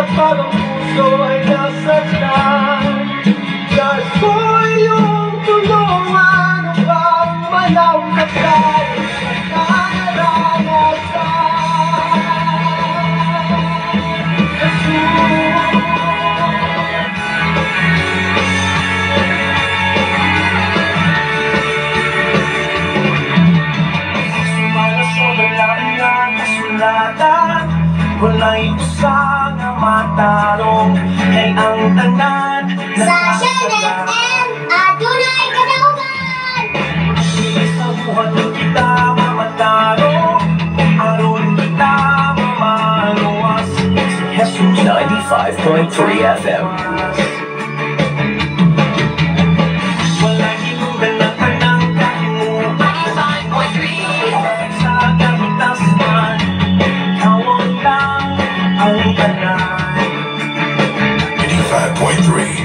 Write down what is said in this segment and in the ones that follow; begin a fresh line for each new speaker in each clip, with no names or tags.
Kapag ang puso ay nasaktan, nais ko iyong tulungan upang malampasan ang karanasan. Jesus.
Sumala sa balaan nga kasulatan, wala'y usa nga matarong, kay ang tanan
Sa Shine FM, adunay kadaugan!
Sa buhat kita mamatarong, aron kita mamaluwas. Si Jesus.
95.3 FM.
Wala'y hinungdan ng tanang kahimuan.
95.3.
Sa kahitasman, kawang lang ang tanan.
95.3.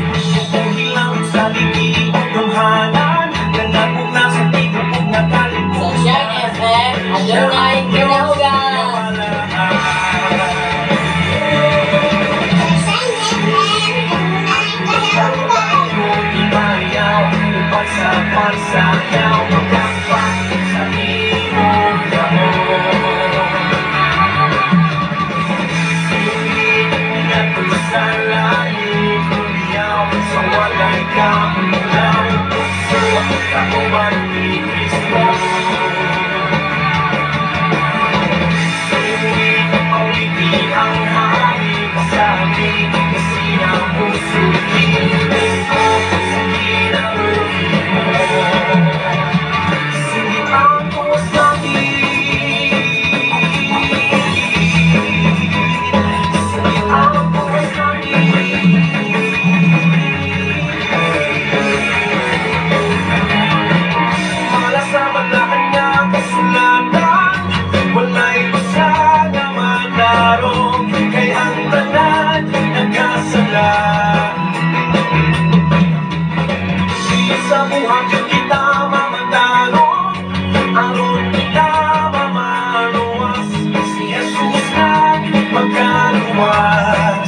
Kung hilang sa ligi o gamhanan, nanagog na sa tibuok nga
Sa
kalibutan.
Shine FM, adunay kadaugan!
Sa Shine FM, adunay kadaugan!
Ibayaw, uban sa pagsayaw, magkapak sa imong kamot. Singit ngadto sa langit, humiyaw sa walay kaulaw, tukso kauban ni Kristo. Singit awiti ang hari, kasabi na sinapusuki Kristo sa kinabuhi mo. Singit ang tuwas langit, singit ang tuwas langit. Para sa balaan nga kasulatan, wala'y usa nga matarong, kay ang tanan nagkasala. Sa buhat kita mamatarong, aron kita mamaluwas. Si Jesus ang magkaluwas.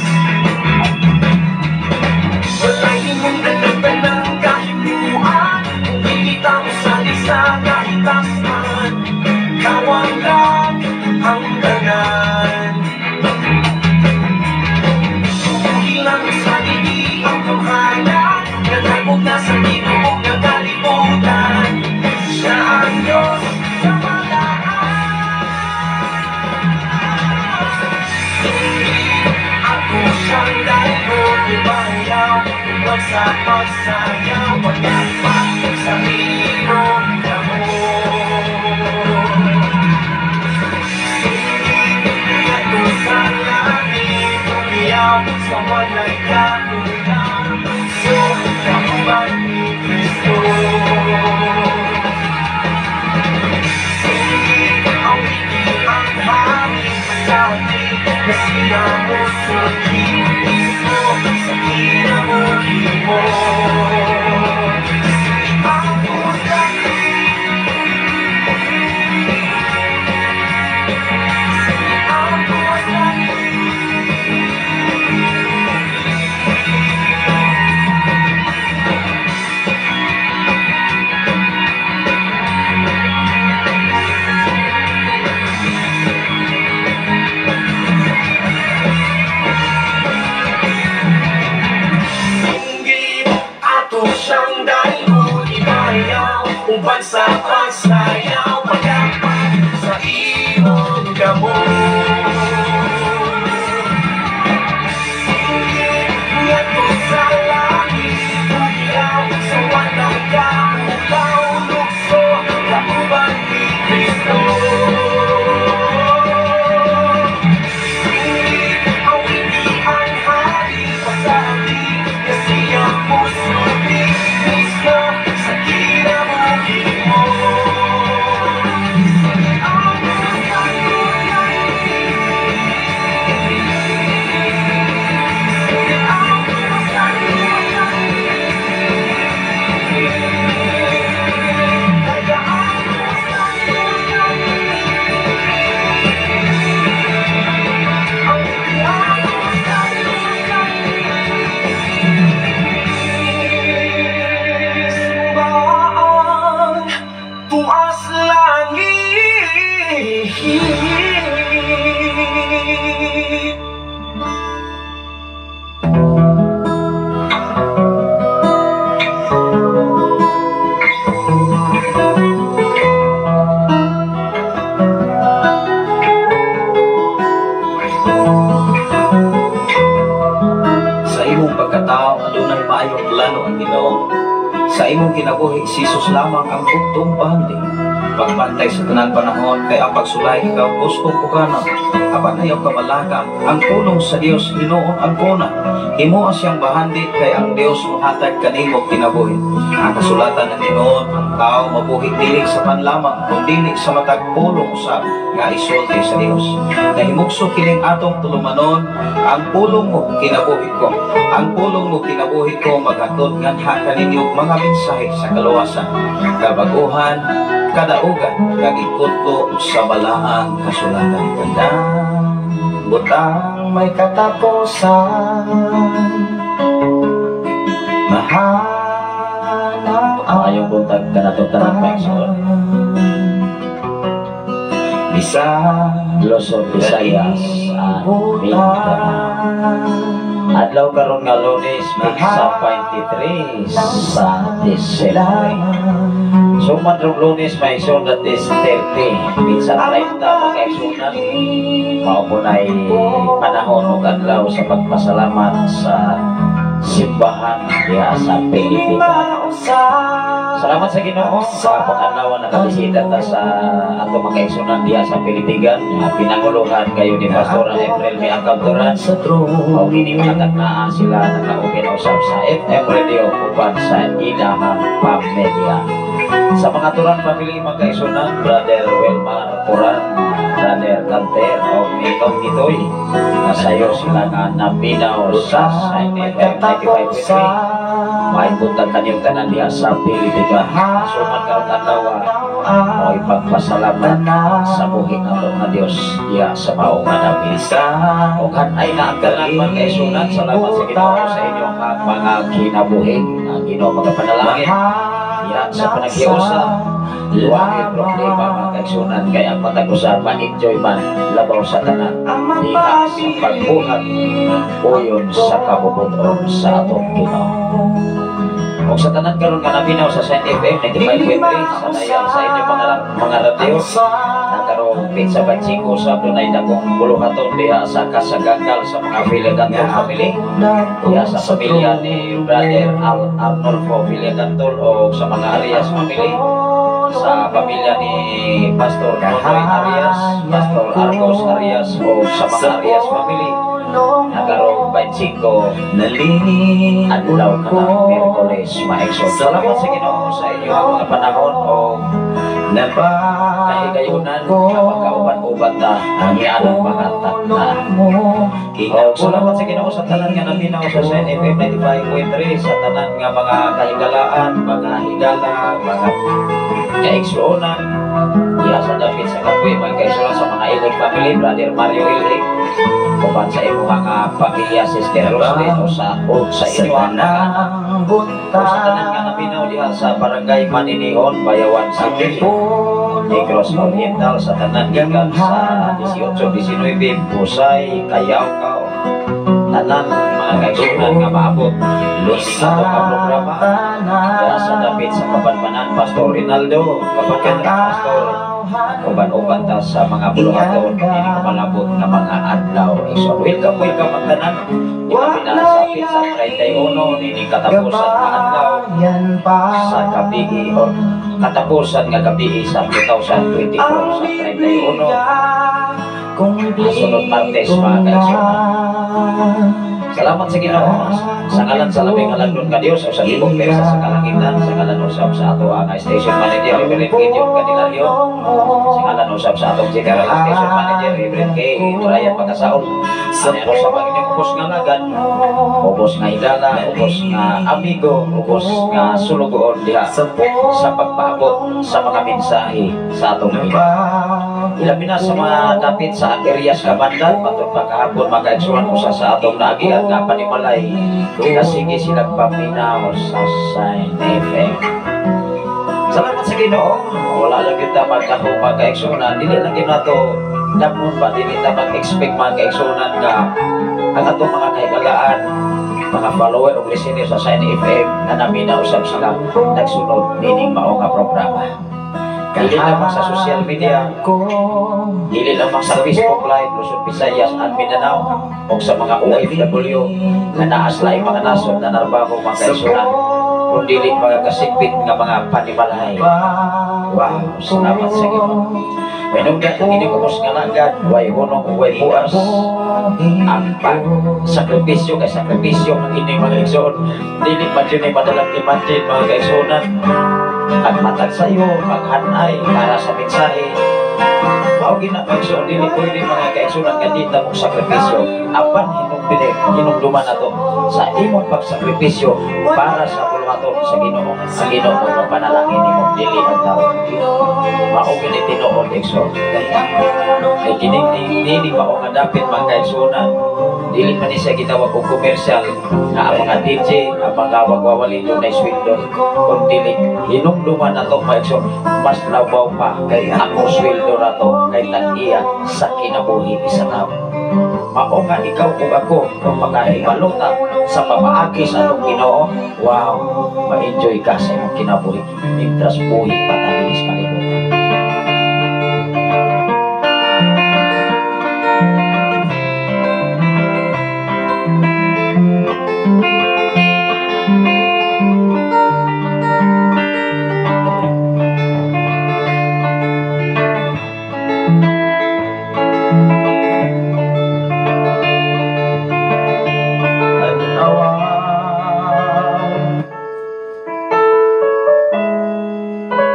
Wala'y hinungdan ng tanang kahimuan, kung kita mo sa sa kahitasman, kawang lang ang tanan. Hilang sa ligi ang gamhanan, nanagog na sa tibuok nga kalibutan. Siya ang Diyos sa balaan. Singit ako siyang dahil ibayaw, uban sa pagsayaw, pagkapak sa imong kamot. Singit ngadto sa langit, humiyaw sa walay kaulaw, tukso kauban ni Kristo. Singit awiti ang hari, kasabi na sinapusuki mismo sa kinabuhi mo. Singit ang tuwas langit, singit ang tuwas langit. Singgit ato siyang dahil ibayaw, uban sa pagsayaw, pagkapak sa imong kamot. Singgit ngadto sa langit, humiyaw sa walay kaulaw, lukso kauban ni Kristo. Singit awiti ang hari, pasabi na siya puso ni mismo sa kinabuhi mo.
imong kinabuhi, si Jesus lamang ang bugtong bahandi. Pagbantay sa tanan panahon kay ang pagsulay ikaw gusto pukana. Apan ayaw ka malakam, ang pulong sa Dios hinuon ang kuna. Himoa siyang bahandi kay ang Dios mohatag kanimo kinabuhi. Ang kasulatan ng Ginoo, ang tao mabuhi dili sa pan lamang kun dili sa matag pulong sa nga isulti sa Dios. Nahimugso kining atong tulumanon, ang pulong mo kinabuhi ko. Ang pulong mo kinabuhi ko maghatod nganha kaninyo mga mensahe sa kaluwasan, kabaguhan, kadaugan, kag ikutlo sa balaang kasulatan. Tanang butang may katapusan, mahanap ang
Maayong buntag kanatong tanan, maigsoon.
Bisan
Luzon, Visayas, and Mindanao. Adlaw karon nga Lunes, petsa 23 sa Disyembre. So man rong Lunes, maigsoon, that is 30. Petsa 30, mga kaigsuonan. Mao po na'y panahon ug adlaw sa pagpasalamat sa simbahan diha sa Pilipinas. Salamat sa Ginoo sa pag-adlaw nakabisita ta sa ato mga kaigsuonan diha sa Pilipigan. Pinanguluhan kayo ni Pastor April May Angkabturan.
Sa trono.
O kini mga naa sila naka-open usab sa FM radio uban sa ilahang pamilya. Sa mga Turan family, mga kaigsuonan, Brother Wilmar Turan, Brother Canter o Ninong Gitoy, nasayo sila nga naminaw sa Sign FM 95.3. Maayong buntag kanyong tanan diha sa Pilipinas. Suman karon adlaw o ipagpasalamat sa buhi nato nga Dios diha sa mao nga dapit. O ay na ang tanan, mga kaigsuonan, salamat sa Ginoo sa inyong mga kinabuhi. Ang Ginoo magapanalangin diha sa panaghiusa. Walay problema, mga kaigsuonan, kay ang matag usa ma-enjoy man labaw sa tanan diha sa pagbuhat uyon sa kabubut-on sa atong Ginoo. Ug sa tanan karon nga naminaw sa Sign FM 95.3 sa dayan sa inyong mga radyo na karong petsa 25 sa dunay dakong buluhaton diha sa Kasaganggal sa mga Villagantol family, diha sa pamilya ni Brother Al Arnolfo Villagantol o sa mga Arias family, sa pamilya ni Pastor Nonoy Arias, Pastor Arcos Arias o sa mga Arias family na karong 25 adlaw ka ng Miyerkules, maigsoon. Salamat sa Ginoo sa inyong mga panahon o kahigayunan nga magkauban-uban ta ang mga takna. O salamat sa Ginoo sa tanan nga naminaw sa Sign FM 95.3, sa tanan nga mga kahigalaan, mga higala, mga kaigsuonan diha sa dapit sa Kapoy, mga kaigsuonan, sa mga Ilig family, Brother Mario Ilig uban sa imong mga pamilya, Sister Roslyn o sa inyong mga anak. O sa tanan nga naminaw diha sa Barangay Maninihon, Bayawan City, Negros Oriental, sa tanan gikan sa 18, 19, Busay, Kayawkaw, tanan mga kaigsuonan nga maabot nining ato ka programa diha sa dapit sa Kabanbanan, Pastor Rinaldo, Kabanbanan, Pastor, uban-uban ta sa mga buluhaton nining malabot nga mga adlaw. So, welcome, welcome ang tanan. Ilabi na sa petsa 31 nining katapusan nga adlaw sa gabi or katapusan nga gabi sa 2024, sa 31, sunod Martes, mga kaigsuonan. Salamat sa Ginoo. Sa ngalan sa labing halangdon ka Dios o sa libong persa sa kalangitan, sa ngalan usab sa ato ang station manager, Reverend Gideon Candelario, sa ngalan usab sa atong general station manager, Reverend K. Brian Pagkasaol. Ano usab ang inyong ubos nga lagan, ubos nga higala, ubos nga amigo, ubos nga sulugoon diha sa pagpaabot sa mga mensahe sa atong Ginoo. Ilabi na sa mga dapit sa Arias Kabandan, matod pa kahapon, mga kaigsuonan, usa sa atong naagian nga panimalay na sige silang paminaw sa Sign FM. Salamat sa Ginoo. Wala lang kita magtaho, mga kaigsuonan. Dili lang gyud nato damon ba, dili ta mag-expect, mga kaigsuonan, nga ang atong mga kahigalaan, mga follower o listener sa Sign FM na naminaw usab sila nagsunod nining mao nga programa. Dili lamang sa social media, dili lamang sa Facebook Live, Luzon, Visayas at Mindanao, o sa mga OFW na naa sa laing mga nasod na narbaho, mga kaigsuonan, Kung dili mga kasikpit nga mga panimalay. Wow, salamat sa Ginoo. May nung ini kumos nga lagad, way hunong ug way buas. Ang pag sakripisyo kay sakripisyo ang inyong mga igsoon. Dili man yun ay madalang imagine, mga kaigsuonan. Pagmatag sayo, paghanay para sa mensahe. Mao gina, mga igsoon, dili pwede, mga kaigsuonan, nga di ta mong sakripisyo. Apan hinumduman nato sa imong pagsakripisyo para sa buluhaton sa Ginoo. Ang Ginoo mo mapanalangin nimo, dili ang tao. Mao gini tinuod, igsoon. Kay kining dili mao nga dapit, mga kaigsuonan. Dili man ni siya gitawag og commercial nga ang mga DJ, ang mga wagwawali dunay sweldo. Kung dili hinumduman nato, mga igsoon, mas labaw pa kay ako sweldo rato kay tag-iya sa kinabuhi sa tao. Mao nga ikaw ug ako kung makahibalota sa pamaagi sa atong Ginoo, wow, ma-enjoy ka sa imong kinabuhi mientras buhi pa ta dinhi sa kalibutan.
Tanawa.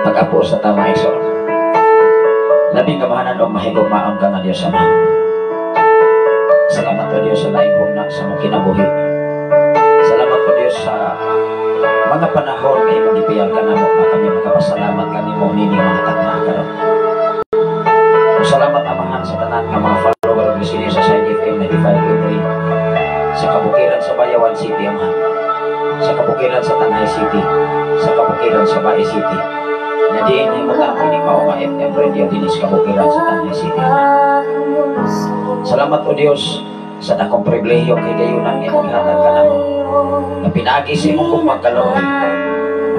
Pag-apo sa tama, igsoon. Labing kamahalan og mahigugmaon ka nga Dios Ama. Salamat o Dios sa laing hugna sa among kinabuhi. Salamat o Dios sa mga panahon nga imong gipiyal kanamo nga kami makapasalamat kanimo nini mga tagna karon. Ug salamat, Amahan, sa tanan nga mga follower ug listeners sa Shine FM 95.3 sa kabukiran sa Bayawan City, Amahan. Sa kabukiran sa Tanay City, sa kabukiran sa Bae City. Nga diin himutang kini mao nga FM radio dinhi sa kabukiran sa Tanay City, Amahan. Salamat o Dios sa dakong pribilehiyo kay gayunan nga imong gihatag kanamo. Nga pinaagi sa imong pagkaluoy,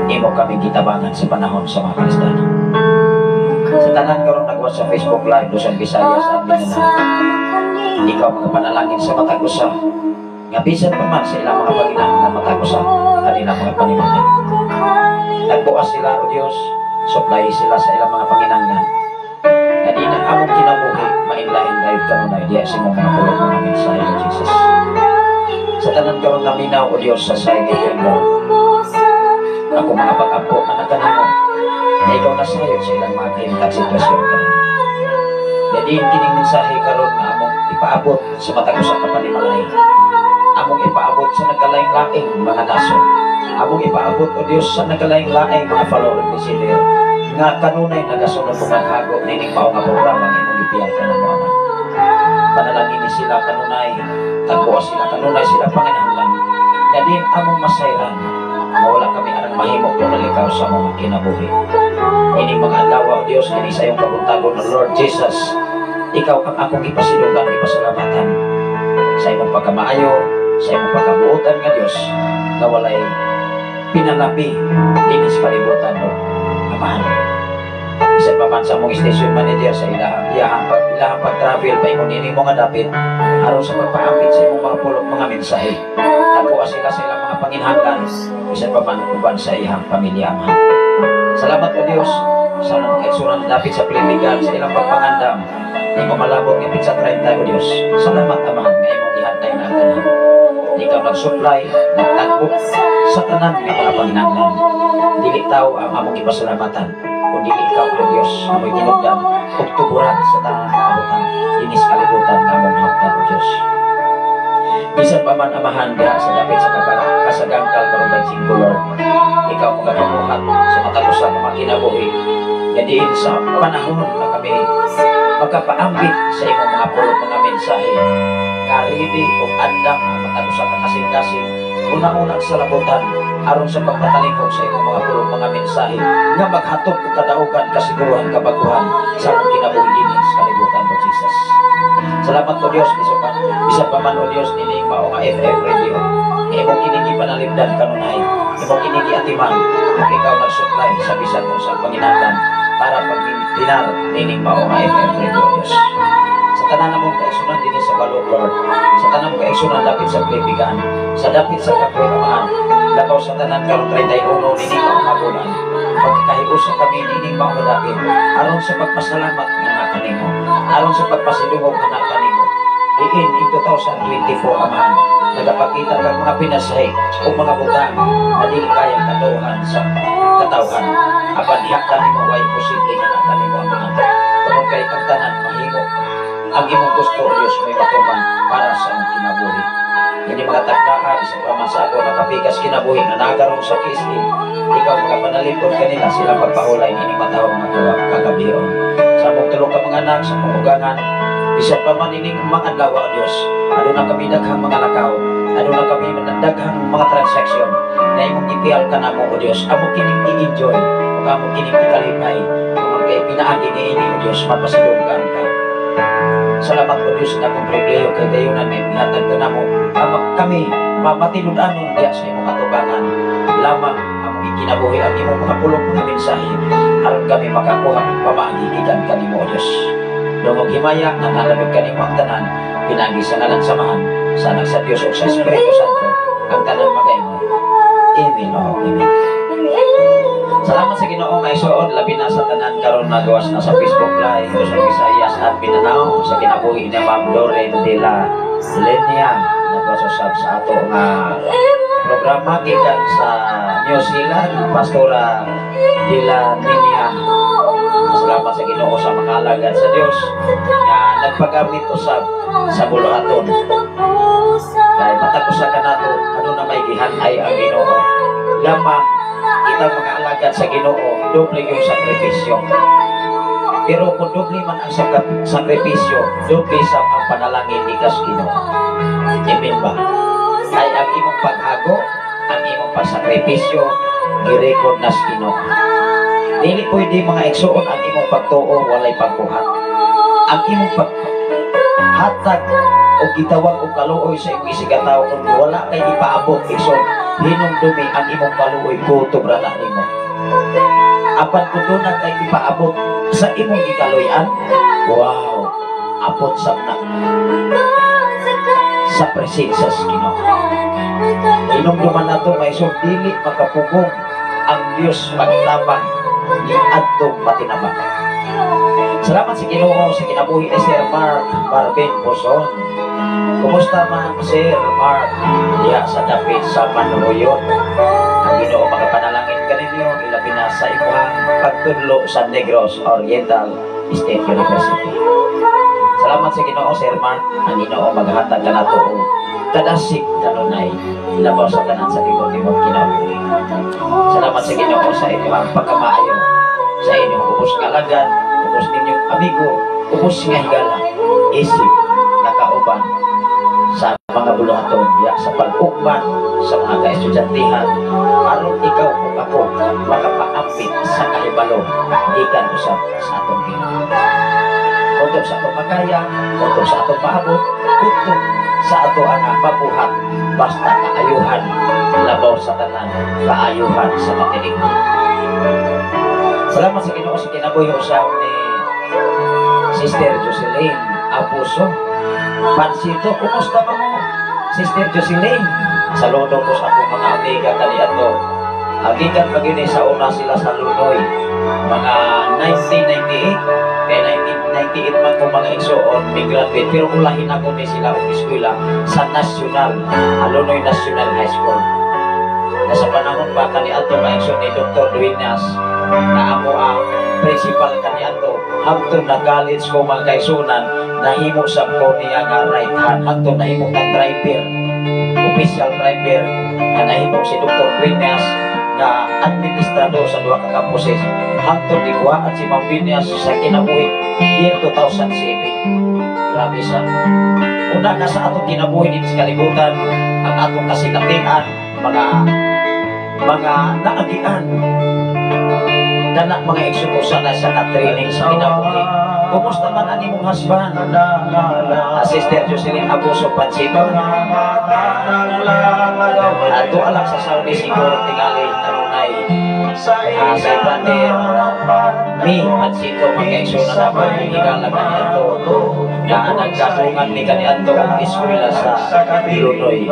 imo kami gitabangan sa panahon sa mga kalisdanan. Sa tanan karon nagwat sa Facebook Live, Luzon, Visayas at Mindanao, ikaw mga panalangin sa matag usa nga bisan pa man sa ilang mga panginahanglan, matag usa kanilang mga panimalay. Nagbukas sila, O Dios, supply sila sa ilang mga panginahanglan. Nga di nang among kinabuhi, mainlain gayud kanunay diya sa imong mga pulong mga mensahe, O Jesus. Sa tanan karon naminaw, O Dios, sa Shine FM, Lord, ako mga pag-ampo nga nagkanimo, na ikaw nasayod sa ilang mga kahimtang sitwasyon karon. Nga diin kining mensahe karon nga among ipaabot sa matag usa ka panimalay. Among ipaabot sa nagkalaing-laing mga nasod. Among ipaabot, O Dios, sa nagkalaing-laing mga follower ni listener nga kanunay nagasunod kung naghago nining mao nga programa nga imong gipiyal kanamo, Ama. Panalangin ni sila kanunay, tagbuas sila kanunay sila panginahanglan. Nga diin among masayran nga wala kami arang mahimo kung nalikaw sa mga kinabuhi. Ining mga adlaw, O Dios, kini sa iyong kabuntagon, Lord Jesus, ikaw ang akong ipasilungan, ipasalamatan sa imong pagkamaayo, sa imong pagkabuotan nga Dios, nga walay pinalabi dinhi sa kalibutan, Lord. Amahan. Bisan pa man sa among station manager sa ilahang pag-travel paingon niini mo nga dapit aron sa pagpaambit sa imong mga pulong mga mensahe. Tagbuas sila sa ilang mga panginhanglan bisan pa man uban sa iyang pamilya, Amahan. Salamat o Dios sa among kaigsuonan dapit sa Pilipigan sa ilang pagpangandam. Imo malabot nga petsa 30, O Dios. Salamat, Amahan, nga imong gihanday na ang tanan. Ikaw nag-supply, nagtagbo sa tanan nga mga panginahanglan. Dili tao ang among gipasalamatan, kundi ikaw, O Dios, amoy tinugdan ug tuguran sa tanan nga butang dinhi sa kalibutan nga among nahuptan, O Dios. Bisan pa man, Amahan, diha sa dapit sa Kasagangkal karon 25, Lord, ikaw magapamuhat sa matag usa nga mga kinabuhi nga diin sa panahon na kami magkapaambit sa imong mga pulong mga mensahe nga ready ug andam ang matag usa ka kasing-kasing una-una sa labutan aron sa pagpatalingkod sa imong mga pulong mga mensahe nga maghatod og kadaugan, kasiguruhan, kabaguhan sa among kinabuhi dinhi sa kalibutan, O Jesus. Salamat o Dios bisan pa man, o Dios, nining mao nga FM radio nga imong kinigi panalimdan kanunay, imong kinigi atiman ug ikaw nag-supply sa bisan unsa panginahanglan para pagdinar nining mao nga FM radio, Dios. Sa tanan namong kaigsunan dinhi sa Balog, Lord. Sa tanan mong kaigsunan dapit sa Pilipigan, sa dapit sa Kapoy Amahan, labaw sa tanan karong 31 nining maong bulan. Pagkakahiusa kami nining maong dapit, aron sa pagpasalamat nga kanimo, aron sa pagpasidungog nga kanimo. Diin in 2024, Amahan, nagapakita kag mga pinasahi o mga butang na dili kayang katuhan sa katawhan. Apan diha kanimo way posible nga kanimo, Amahan. Tungod kay ang tanan mahimo. Ang imong gusto, o Diyos, may matuman para sa among kinabuhi. Hindi mga takdaan, isa pa man sa ako nakapikas kinabuhi nga nagaroon sa KSA. Ikaw mga kanila sila pagpahulay ini matawag nga kagabion. Sa among tulo ka mga anak, sa among ugangan, bisan pa man ining mga adlaw, o Diyos, aduna kami daghang mga lakaw, aduna kami daghang mga transaksyon na imong ipiyal ka namo, o Diyos, amo kining i-enjoy, ug amo kining ikalipay, tungod kay pinaagi niini, o Diyos, mapasidunggan ka. Salamat, o Diyos, na akong pribilehiyo kay gayunan may mihatag ka namo. Kami mamatinud-anon diya sa imong atubangan. Lamang among ikinabuhi ang imong mga pulong, mga mensahe, aron kami makakuha pamaagi gikan kanimo, O Diyos. Dungog himaya nga nalabig kanimo ang tanan pinaagi sa ngalan sa Amahan, sa Anak sa Dios ug sa Espiritu Santo. Ang tanan magaingon, "Amen." O amen. Salamat sa Ginoo nga isuon, labi na sa tanan karon nagawas na sa Facebook Live sa Visayas at Mindanao sa kinabuhi ni Ma'am Doreen de la Lenia, nagawas usab sa ato nga programa gikan sa New Zealand, Pastora de la Ninia. Salamat sa Ginoo sa mga alagad sa Dios nga nagpagamit usab sa buluhaton. Dahil matag usa kanato, ano na may gihan-ay ang Ginoo. Lamang kita mga alagad sa Ginoo, doble yung sakripisyo. Pero kung doble man ang sakripisyo, doble sa ang panalangin ni kas Ginoo. Amen ba? Ay ang imong paghago, ang imong pagsakripisyo, girecord na sa Ginoo. Dili pwede, mga igsuon, ang imong pagtuo walay pagbuhat. Ang imong paghatag o gitawag og kaluoy sa imong isigataw, kung wala kay ipaabot, igsoon, hinumdumi ang imong kaluoy kutob ra na nimo. Apan kung duna kay ipaabot sa imong gikaluy-an, wow, abot sab na sa presensya sa Ginoo. Hinumduman nato, may dili makapugong ang Dios magtabang ni adtong matinabang. Salamat sa Ginoo sa kinabuhi ni Sir Mark Marvin Poson. Kumusta man, Sir Mark, diha sa dapit sa Manroyon? Ang Ginoo makapanalangin kaninyo, ilabi na sa imuhang pagtudlo sa Negros Oriental State University. Salamat sa Ginoo, Sir Mark. Ang Ginoo maghatag kanato og kadasig kanunay, labaw sa tanan sa tibuok kinabuhi. Salamat sa Ginoo sa inyong pagkamaayo, sa inyong ubos nga alagad, ubos ninyong amigo, ubos nga higala, isip nakauban sa mga buluhaton diya sa pag-ugman sa mga kaestudyantihan aron ikaw ug ako makapaambit sa kahibalo gikan usab sa atong Ginoo. Kutob sa atong makaya, kutob sa atong maabot, kutob sa ato ang mabuhat, basta kaayuhan, labaw sa tanan, kaayuhan sa matinig. Salamat sa Ginoo sa kinabuhi usab ni Sister Jocelyn Apuso. Pansito, kumusta ba mo, Sister Jocelyn? Saludo ko sa akong mga amiga kaniadto. Gikan pa gyud sa una sila sa Lunoy. Mga 1998, kay 1998 man ko, mga igsuon, may graduate, pero ulahin ako ni sila og eskwela sa National, Alunoy National High School. Na sa panahon pa kaniadto, mga igsoon, ni Dr. Duenas na amo ang principal kaniadto, hangtod na college ko, mga kaigsunan, nahimo sa ko niya nga right hand, hangtod nahimo kang driver, official driver, nga nahimo si Dr. Duenas nga administrador sa duha ka campuses hangtod gikuhaan si Ma'am Duenas sa kinabuhi year 2007. Grabe sa una ka sa atong kinabuhi din sa kalibutan, ang atong kasinatian, mga naagian kana, mga igsoon, na sa ka-training sa kinabuhi. Kumusta man ang imong husband, Sister Jocelyn Abuso Pansito? Ato alang sa Saudi siguro tingali kanunay si Brother Mi Pansito, mga kaigsunan ako, higala kaniadto na nagkadungan ni kaniadto og eskwela sa Lunoy.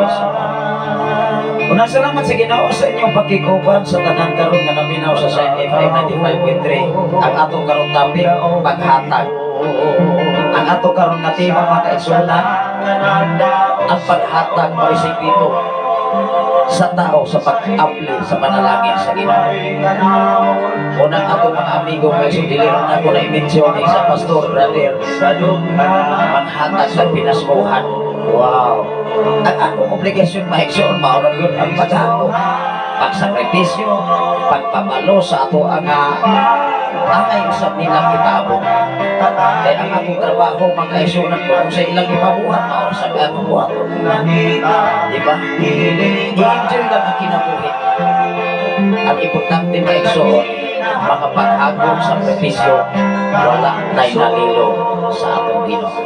Unang salamat sa Ginoo sa inyong pakikuban sa tanan karon nga naminaw sa Shine FM 95.3. Ang atong karon topic, paghatag. Ang ato karon nga tema, mga kaigsunan, ang paghatag mao'y sekreto sa tao sa pag-abli sa panalangin sa Ginoo. Unang atong mga amigo kay so dili ron ako na i-mention ni sa pastor brother manghatag sa pinaskuhan. Wow. Ang akong obligasyon, mga igsoon, mao ra gyud ang paghago, pagsakripisyo, pagpabalo sa ato ang angay usab nilang ipaabot. Kay ang atong trabaho, mga kaigsunan, kung sa ilang ipabuhat, mao sa atong buhaton. Di ba? I-enjoy lang ang kinabuhi. Ang importante, mga igsoon, makapaghagong sakripisyo, wala tay nalilo sa atong Ginoo.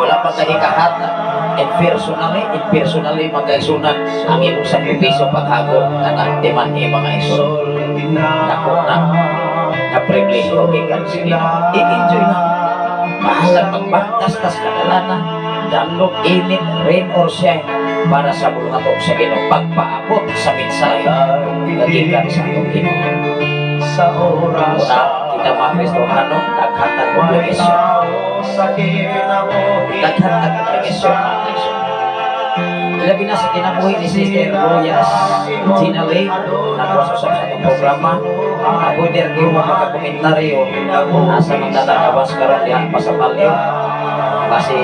Wala pa tayo kahatag. And personally, and personally, mga kaigsunan, ang imong sakripisyo paghagong kanang timan ni mga igsoon. Dako na na pribilehiyo gikan sa Ginoo. I-enjoy na. Bahalag magbangtas tas kadalana, dalok, init, rain or shine, para sa buluhaton sa Ginoo, pagpaabot sa mensahe nga gikan sa atong Ginoo.
Sa oras
Una, kita mga Kristohano, daghan tag obligasyon. Daghan tag obligasyon, mga Kristo. Labi na sa kinabuhi ni Sister Royas Gina Lee, nagwas usab sa atong programa. Pwede rin mo makakomentaryo nasa magtatakawas karon diha pa sa Paleo. Kasi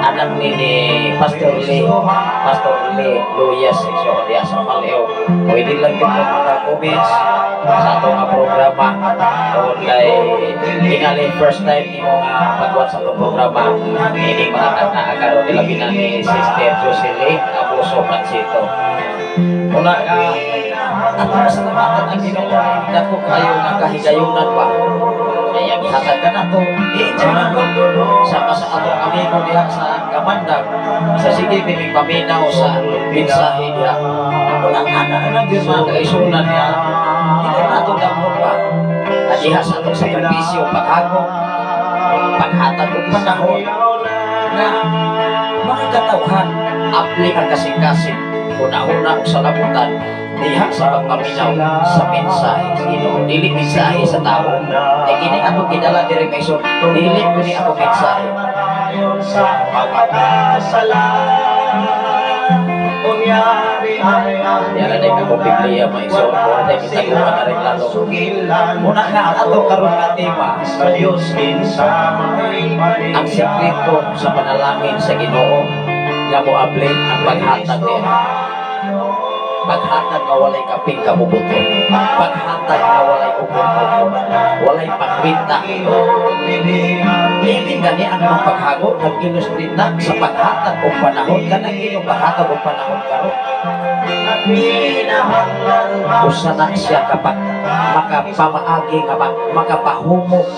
anak ni Pastor Lee, Pastor Lee Luyas, so diha sa Paleo. Pwede lang gyud mo maka-comments sa atong nga programa. Tungod kay tingali first time nimo nga pag-watch sa atong programa, ini mga taga karon, labi na ni Sister Jocelyn Abuso Pancito. Una nga ato pasalamatan ang Ginoo kay dako kayo nga kahigayunan pa. Kaya gihatag ka nato, i-enjoy na ko. Sama sa atong amigo diha sa Kamandag, sa sige bimig paminaw sa mensahe diha. Unang ana lang yun, mga kaigsunan niya, hindi nato damhon pa. Na diha sa atong sakripisyo, paghagong, paghatag og panahon, nga mga katawhan, abli ang kasing-kasing, una-una og salabutan, diha sa pagpaminaw sa mensahe sa Ginoo. Dili mensahe sa tao. Kay kini atong gidala diri may so, dili kuni ako mensahe.
Sa pagkakasala. Unyari ay ang
Yan na ako Biblia, mga igsoon ko, na gitaguan na rin lalo. Una nga ang ato karon nga tema,
sa Diyos kinsa may
ang sekreto sa panalangin sa Ginoo nga moabli ang paghatag niya. Paghatag nga walay kaping kabubuton. Paghatag nga walay upon-upon. Walay pagwinta. Ibig gani ang mga paghago nag-illustrate na sa paghatag og panahon kanang inyong paghatag og panahon karon. Usa na siya kapag makapamaagi nga makapahumok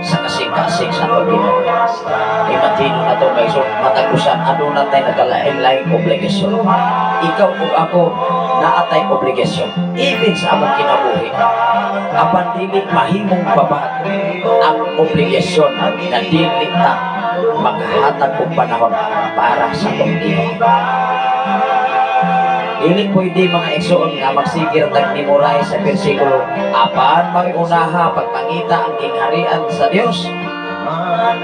sa kasing-kasing sa atong Ginoo. Imagine na ito may so matag usa aduna tay nagkalain-laing obligasyon. Ikaw ug ako naatay obligasyon even sa among kinabuhi. Apan dili mahimong babag ang obligasyon na dili ta makahatag og panahon para sa atong Ginoo. Dili pwede, mga igsoon, nga magsigir tag memorize sa bersikulo, apan unaha pagpangita ang gingharian sa Dios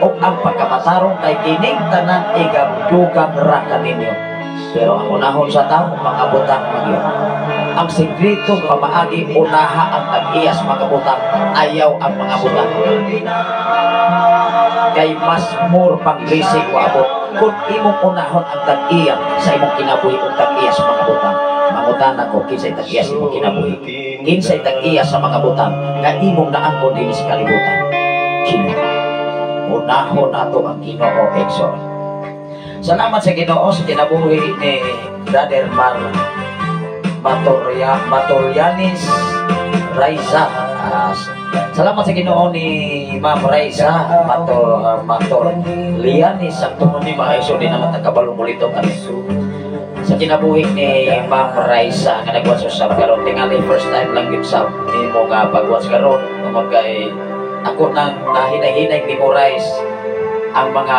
ug ang pagkamatarong, kay kining tanan igadugang ra kaninyo. Pero ang unahon sa tao, mga butang magyud. Ang sekretong pamaagi, unaha ang tag-iyas mga butang, ayaw ang mga butang. Kay mas more pang blessing moabot kung imong unahon ang tag-iya sa imong kinabuhi ug tag-iya sa mga butang. Mangutana ko, kinsay tag-iya sa imong kinabuhi? Kinsay tag-iya sa mga butang nga imong naangkon dinhi sa kalibutan? Ginoo. Unahon nato ang Ginoo, igsoon. Salamat sa Ginoo sa kinabuhi ni Brother Mar Matoria Matorianis Raiza. Salamat sa Ginoo ni Ma'am Raiza Mator Mator Lianis. Sakto mo ni mga igsoon, di naman nagkabalo mulito kami. Sa kinabuhi ni Ma'am Raisa nga nag-watch usab karon, tingali first time lang gyud sa nimo nga pag-watch karon, tungod kay ako nang nahinay-hinay memorize ang mga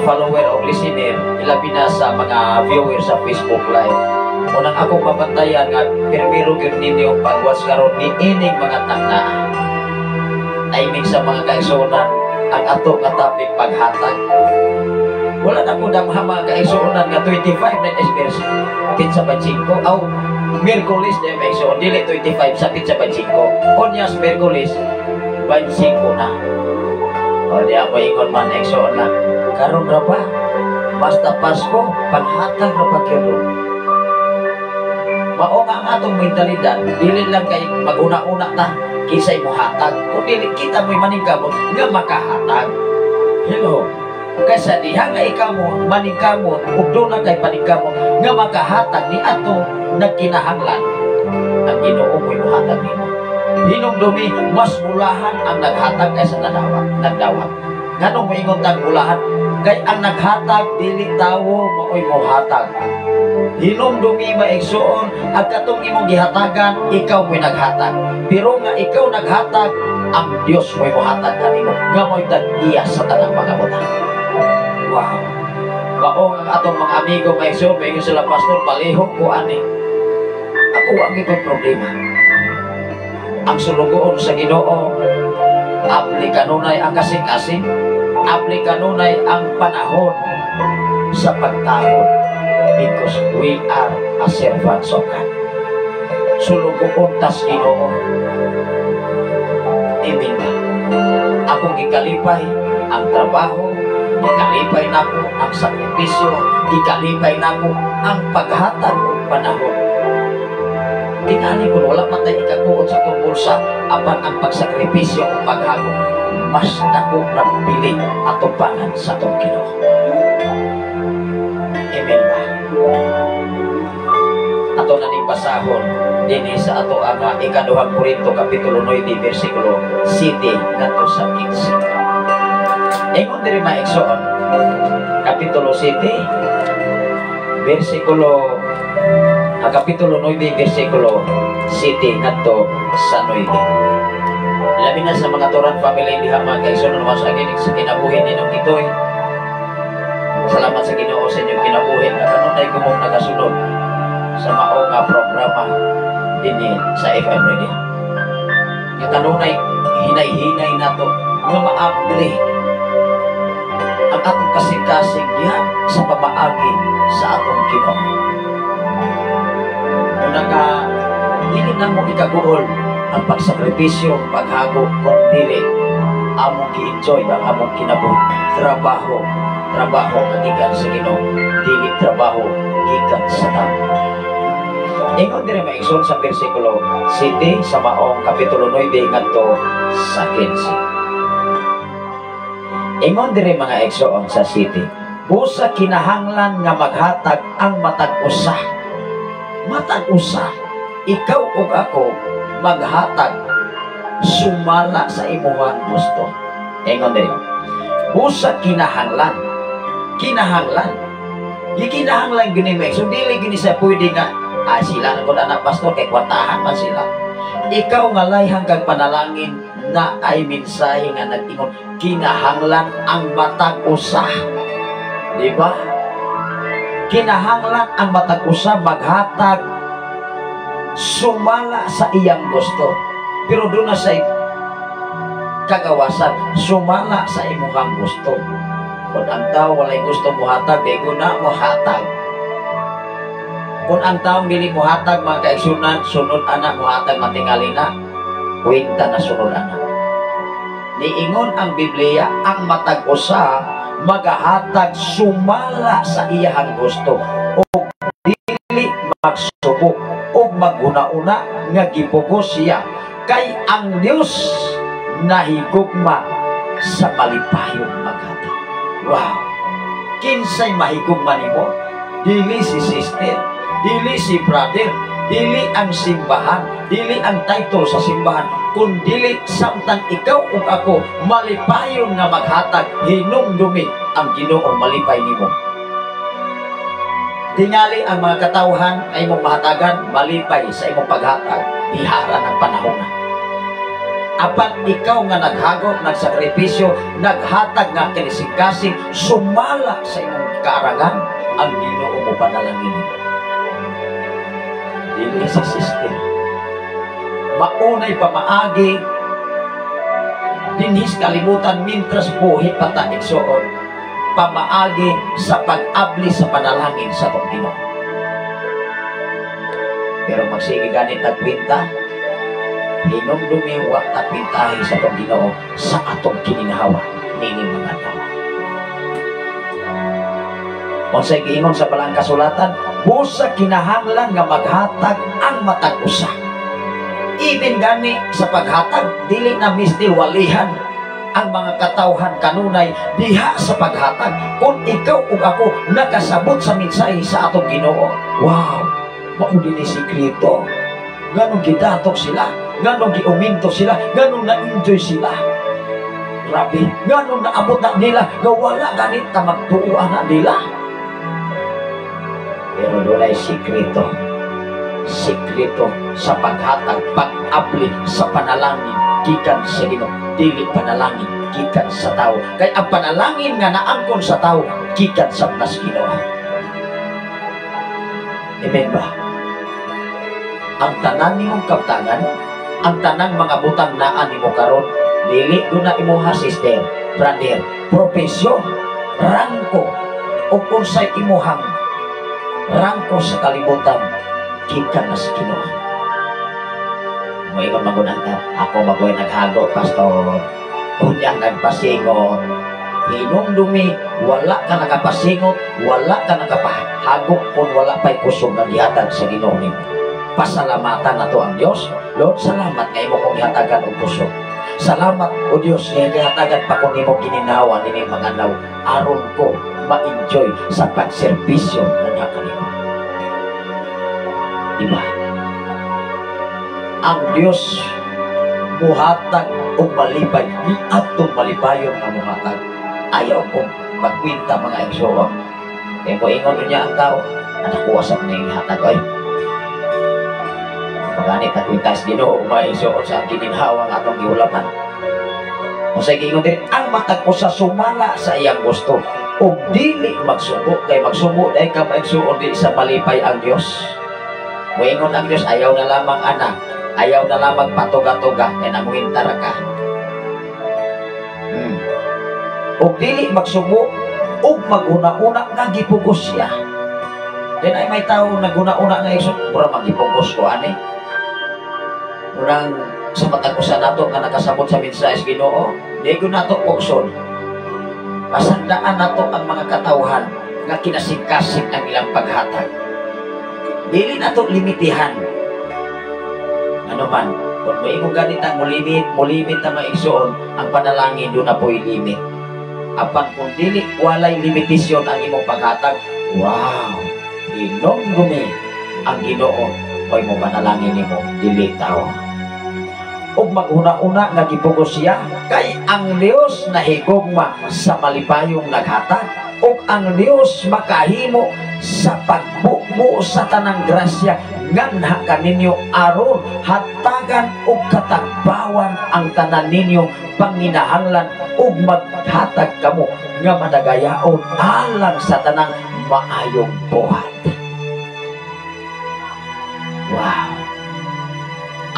follower o listener, ilabi na sa mga viewer sa Facebook Live. Unang akong mabantayan nga pirmiro gyud ninyo pag-watch karon ni ining mga takna. Timing sa mga kaigsuonan, ang ato nga topic, paghatag. Wala na ko damha, mga kaigsuonan, nga 25 na is pitsa 25 aw Miyerkules na kaigsuon, dili 25 sa pitsa 25, onyas Miyerkules 25 na. O di ako ingon man, igsoon na karon ra pa, basta Pasko, paghatag ra pa gyud. Mao nga ang atong mentalidad, dili lang kay maguna-una ta kinsay mohatag, kun dili kita mo'y maningkamot nga makahatag. Hello? Kaysa diha nga ikaw mo maningkamot ug doon kay paningkamot nga makahatag ni ato nagkinahanglan, ang Ginoo mo'y mohatag nimo. Hinumdumi, mas mulahan ang naghatag kaysa nadawat, nagdawat. Nganong moingon tag mulahan? Kay ang naghatag, dili tawo mao'y mohatag. Hinumdumi, maigsuon, at katong imong gihatagan, ikaw mo'y naghatag. Pero nga ikaw naghatag, ang Dios mo'y mohatag kanimo nga mo'y tag-iya sa tanang mga butang. Wow. Mao ang atong mga amigo, maigsuon, moingon sila, "Pastor, palihog ko ani." Ako, ang iko'y problema. Ang sulugoon sa Ginoo, abli kanunay ang kasing-kasing, abli kanunay ang panahon sa pagtahod because we are a servants of God. Sulugoon tas Ginoo. Amen ba? Akong gikalipay ang trabaho, gikalipay nako ang sakripisyo, gikalipay nako ang paghatag og panahon. Tingali kung wala man tayo ikakuot sa atong bulsa, apan ang pagsakripisyo o paghago, mas dako ng bili atubangan sa atong Ginoo. Amen ba? Ato na ning basahon dinhi sa ato ang Ikaduhang Korinto kapitulo 9 bersikulo 7 ngadto sa 15. Ingon diri, maigsoon, kapitulo 7 bersikulo ang kapitulo 9 bersikulo 7 ngadto sa 9. Labi na sa mga Turan family diha, mga kaigsoon, naman sa ginig sa kinabuhi ni Nong Itoy. Salamat sa Ginoo sa inyong kinabuhi nga kanunay kumong nagasunod sa mao nga programa dinhi sa FM Radio. Nga kanunay hinay-hinay nato nga maabli ang atong kasing-kasing diha sa pamaagi sa atong Ginoo. Una nga dili na mo ikaguol ang pagsakripisyo, paghago, kung dili among gi-enjoy ang among kinabuhi. Trabaho, trabaho nga gikan sa Ginoo, dili trabaho gikan sa tao. Ingon diri, maigsoon, sa bersikulo 7 sa maong kapitulo 9 ngadto sa 15. Ingon diri, mga igsoon, sa 7. Busa kinahanglan nga maghatag ang matag usa. Matag usa, ikaw ug ako, maghatag sumala sa imuhang gusto. Ingon diri. Busa kinahanglan. Kinahanglan. Gikinahanglan gini, mga igsoon, dili gini sa pwede nga sila na kung anak, pastor, kay kwartahan man sila. Ikaw nga layhang kag panalangin na ay mensahe nga nag-ingon kinahanglan ang matag usa. Di ba? Kinahanglan ang matag usa maghatag sumala sa iyang gusto. Pero doon na sa kagawasan, sumala sa imuhang gusto. Kung ang tao walay gusto muhatag, di ko na muhatag. Kung ang tao dili muhatag, mga kaigsunan, sunod ana muhatag matingali na, kwenta na sunod ana. Niingon ang Biblia, ang matag usa magahatag sumala sa iyahang gusto o dili magsubo o maghuna-una nga gipugos siya, kay ang Dios nahigugma sa malipayon maghatag. Wow! Kinsay mahigugma nimo? Dili si sister, dili si brother, dili ang simbahan, dili ang title sa simbahan, kun dili samtang ikaw ug ako malipayon nga maghatag, hinumdumi ang Ginoo malipay nimo. Tingali ang mga katawhan ay imong mahatagan, malipay sa imong paghatag, dihara ng panahon na. Apan ikaw nga naghago, nagsakripisyo, naghatag nga kinisikasing, sumala sa imong kaarangan, ang Ginoo mo panalangin. Dili sa sister. Maunay pamaagi, dinhis kalibutan mintras buhi pa ta, igsuon, pamaagi sa pag-abli sa panalangin sa atong Ginoo. Pero magsige ganit tagkwinta, hinumdumi wa ta kwintahi sa atong Ginoo sa atong kininhawa nining mga tawo. Unsay giingon sa balang kasulatan, busa kinahanglan nga maghatag ang matag usa. Even gani sa paghatag, dili na misti walihan ang mga katawhan kanunay diha sa paghatag. Kung ikaw ug ako nakasabot sa mensahe sa atong Ginoo, wow, mao dinhi sikreto. Nganong gidatok sila, nganong giuminto sila, nganong na-enjoy sila. Grabe, nganong naabot na nila nga wala ganit ta magtuoan na nila. Pero dunay sikreto. Sikreto sa paghatag, pag-abli sa panalangin gikan sa Ginoo, dili panalangin gikan sa tao. Kay ang panalangin nga naangkon sa tao gikan sa nas Ginoo. Amen ba? Ang tanan nimong kaptangan, ang tanang mga butang naa nimo karon, dili guna imuha, sister, brother, profesyon, rangko, o unsay imuhang rangko sa kalibutan, gikan na sa Ginoo. Moingon magunang ka, ako magoy naghago, pastor. Unya nagpasingot. Hinumdumi, wala ka nakapasingot, wala ka nakapahago kung wala pa'y kusog nga gihatag sa Ginoo nimo. Pasalamatan na to ang Dios. Lord, salamat nga imo kong gihatagan og kusog. Salamat o Dios nga gihatagan pa ko nimo gininhawa nini mga naw aron ko ma-enjoy sa pagserbisyo nga kanimo. Diba? Ang Dios muhatag og malipay, niadtong malipayon nga muhatag. Ayaw kong magkwinta, mga igsoon. Kaya mo ingon niya ang tao, nakuha sa mga ihatag oy. Maganit ang kwinta sa Ginoo, mga igsoon, sa gininhawa nga atong giulaman. Unsay giingon diri, ang matag usa sumala sa iyang gusto ug dili magsubo, kay magsubo dahil ka, mga igsoon, di sa malipay ang Dios. Moingon ang Dios, ayaw na lamang ana, ayaw na lamang patuga-tuga, kay nanguhintar ka. Ug dili magsubo ug maghuna-una nga gipugos siya. Then ay may tao naghuna-una nga igsoon, mura magipugos ko ani. Unang sa matag usa nato nga nakasabot sa mensahe sa Ginoo, di gyud nato pugson. Pasandaan nato ang mga katawhan nga kinasing-kasing ang ilang paghatag. Dili nato limitihan. Ano man, kung moingon ganit ang mulimit, mulimit ang mga igsoon, ang panalangin doon na po'y limit. Apan kung dili, walay limitasyon ang imong paghatag, wow, hinumdumi ang Ginoo mo'y mo panalangin nimo, dili tao. Ug maghuna-una nga gipugos siya, kay ang Dios nahigugma sa malipayong naghatag, ug ang Dios makahimo sa pagbubo sa tanang grasya nganha kaninyo aron hatagan og katagbawan ang tanan ninyong panginahanglan ug maghatag kamo nga madagayaon alang sa tanang maayong buhat. Wow!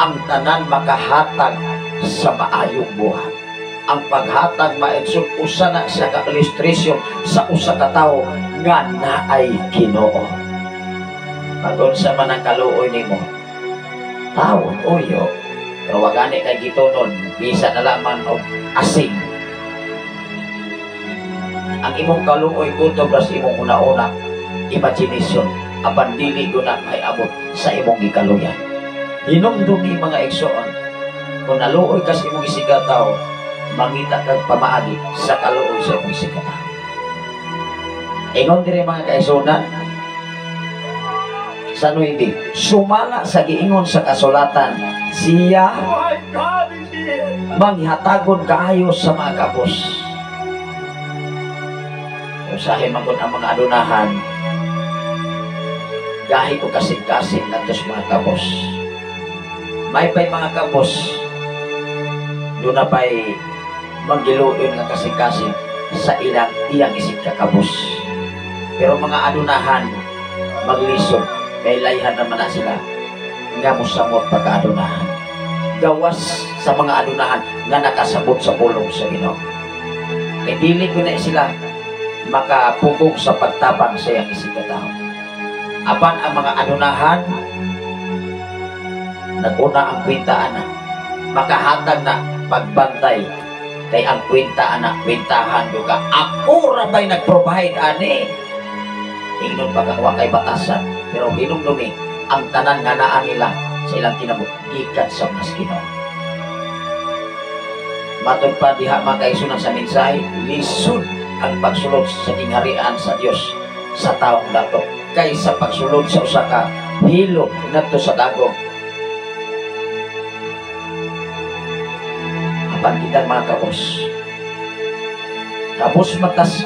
Ang tanan makahatag sa maayong buhat. Ang paghatag, maigsoon, usa na sa ka-illustration sa usa ka tawo nga naay Ginoo. Pag-unsa man ang kaluoy nimo, tawon uyo, pero wa gani kay gitunon, bisa na lamang og asing. Ang imong kaluoy kutob ra sa imong una-una imagination, apan dili gyud na maiabot sa imong gikaluyan. Hinumdumi, mga igsoon, kung naluoy ka sa imong isigkatawo, mangita kag pamaagi sa kaluoy sa imong isigkatawo. Ingon diri, mga kaigsuonan, sa 9, sumala sa giingon sa kasulatan, siya manghatagon kaayo sa mga kapos. Usahay man gud ang mga adunahan, Gahi og kasing-kasing ngadto sa mga kabos. May pay mga kabos, duna pa'y manggiluyon nga kasing-kasing sa ilang iyang isig kakabos. Pero mga adunahan, maglisod, kay layhan naman na sila nga mosamot pagka-adunahan. Gawas sa mga adunahan nga nakasabot sa pulong sa Ginoo. Kay dili ko na sila makapugong sa pagtabang sa iyang isig katao. Apan ang mga adunahan, naguna ang kwenta ana, makahatag na pagbantay kay ang kwenta ana, kwentahan yo ka. Ako ra ba'y nag-provide ani? Ingnon pa kang kay batasan, pero hinumdumi ang tanan nga naa nila sa ilang kinabuhi gikan sa mas Ginoo. Matod pa diha, mga kaigsunan, sa mensahe, lisod ang pagsulod sa gingharian sa Dios sa taong dato kaysa pagsulod sa usa ka hilo ngadto sa dagom. Apan kitang mga kabos, kabos matas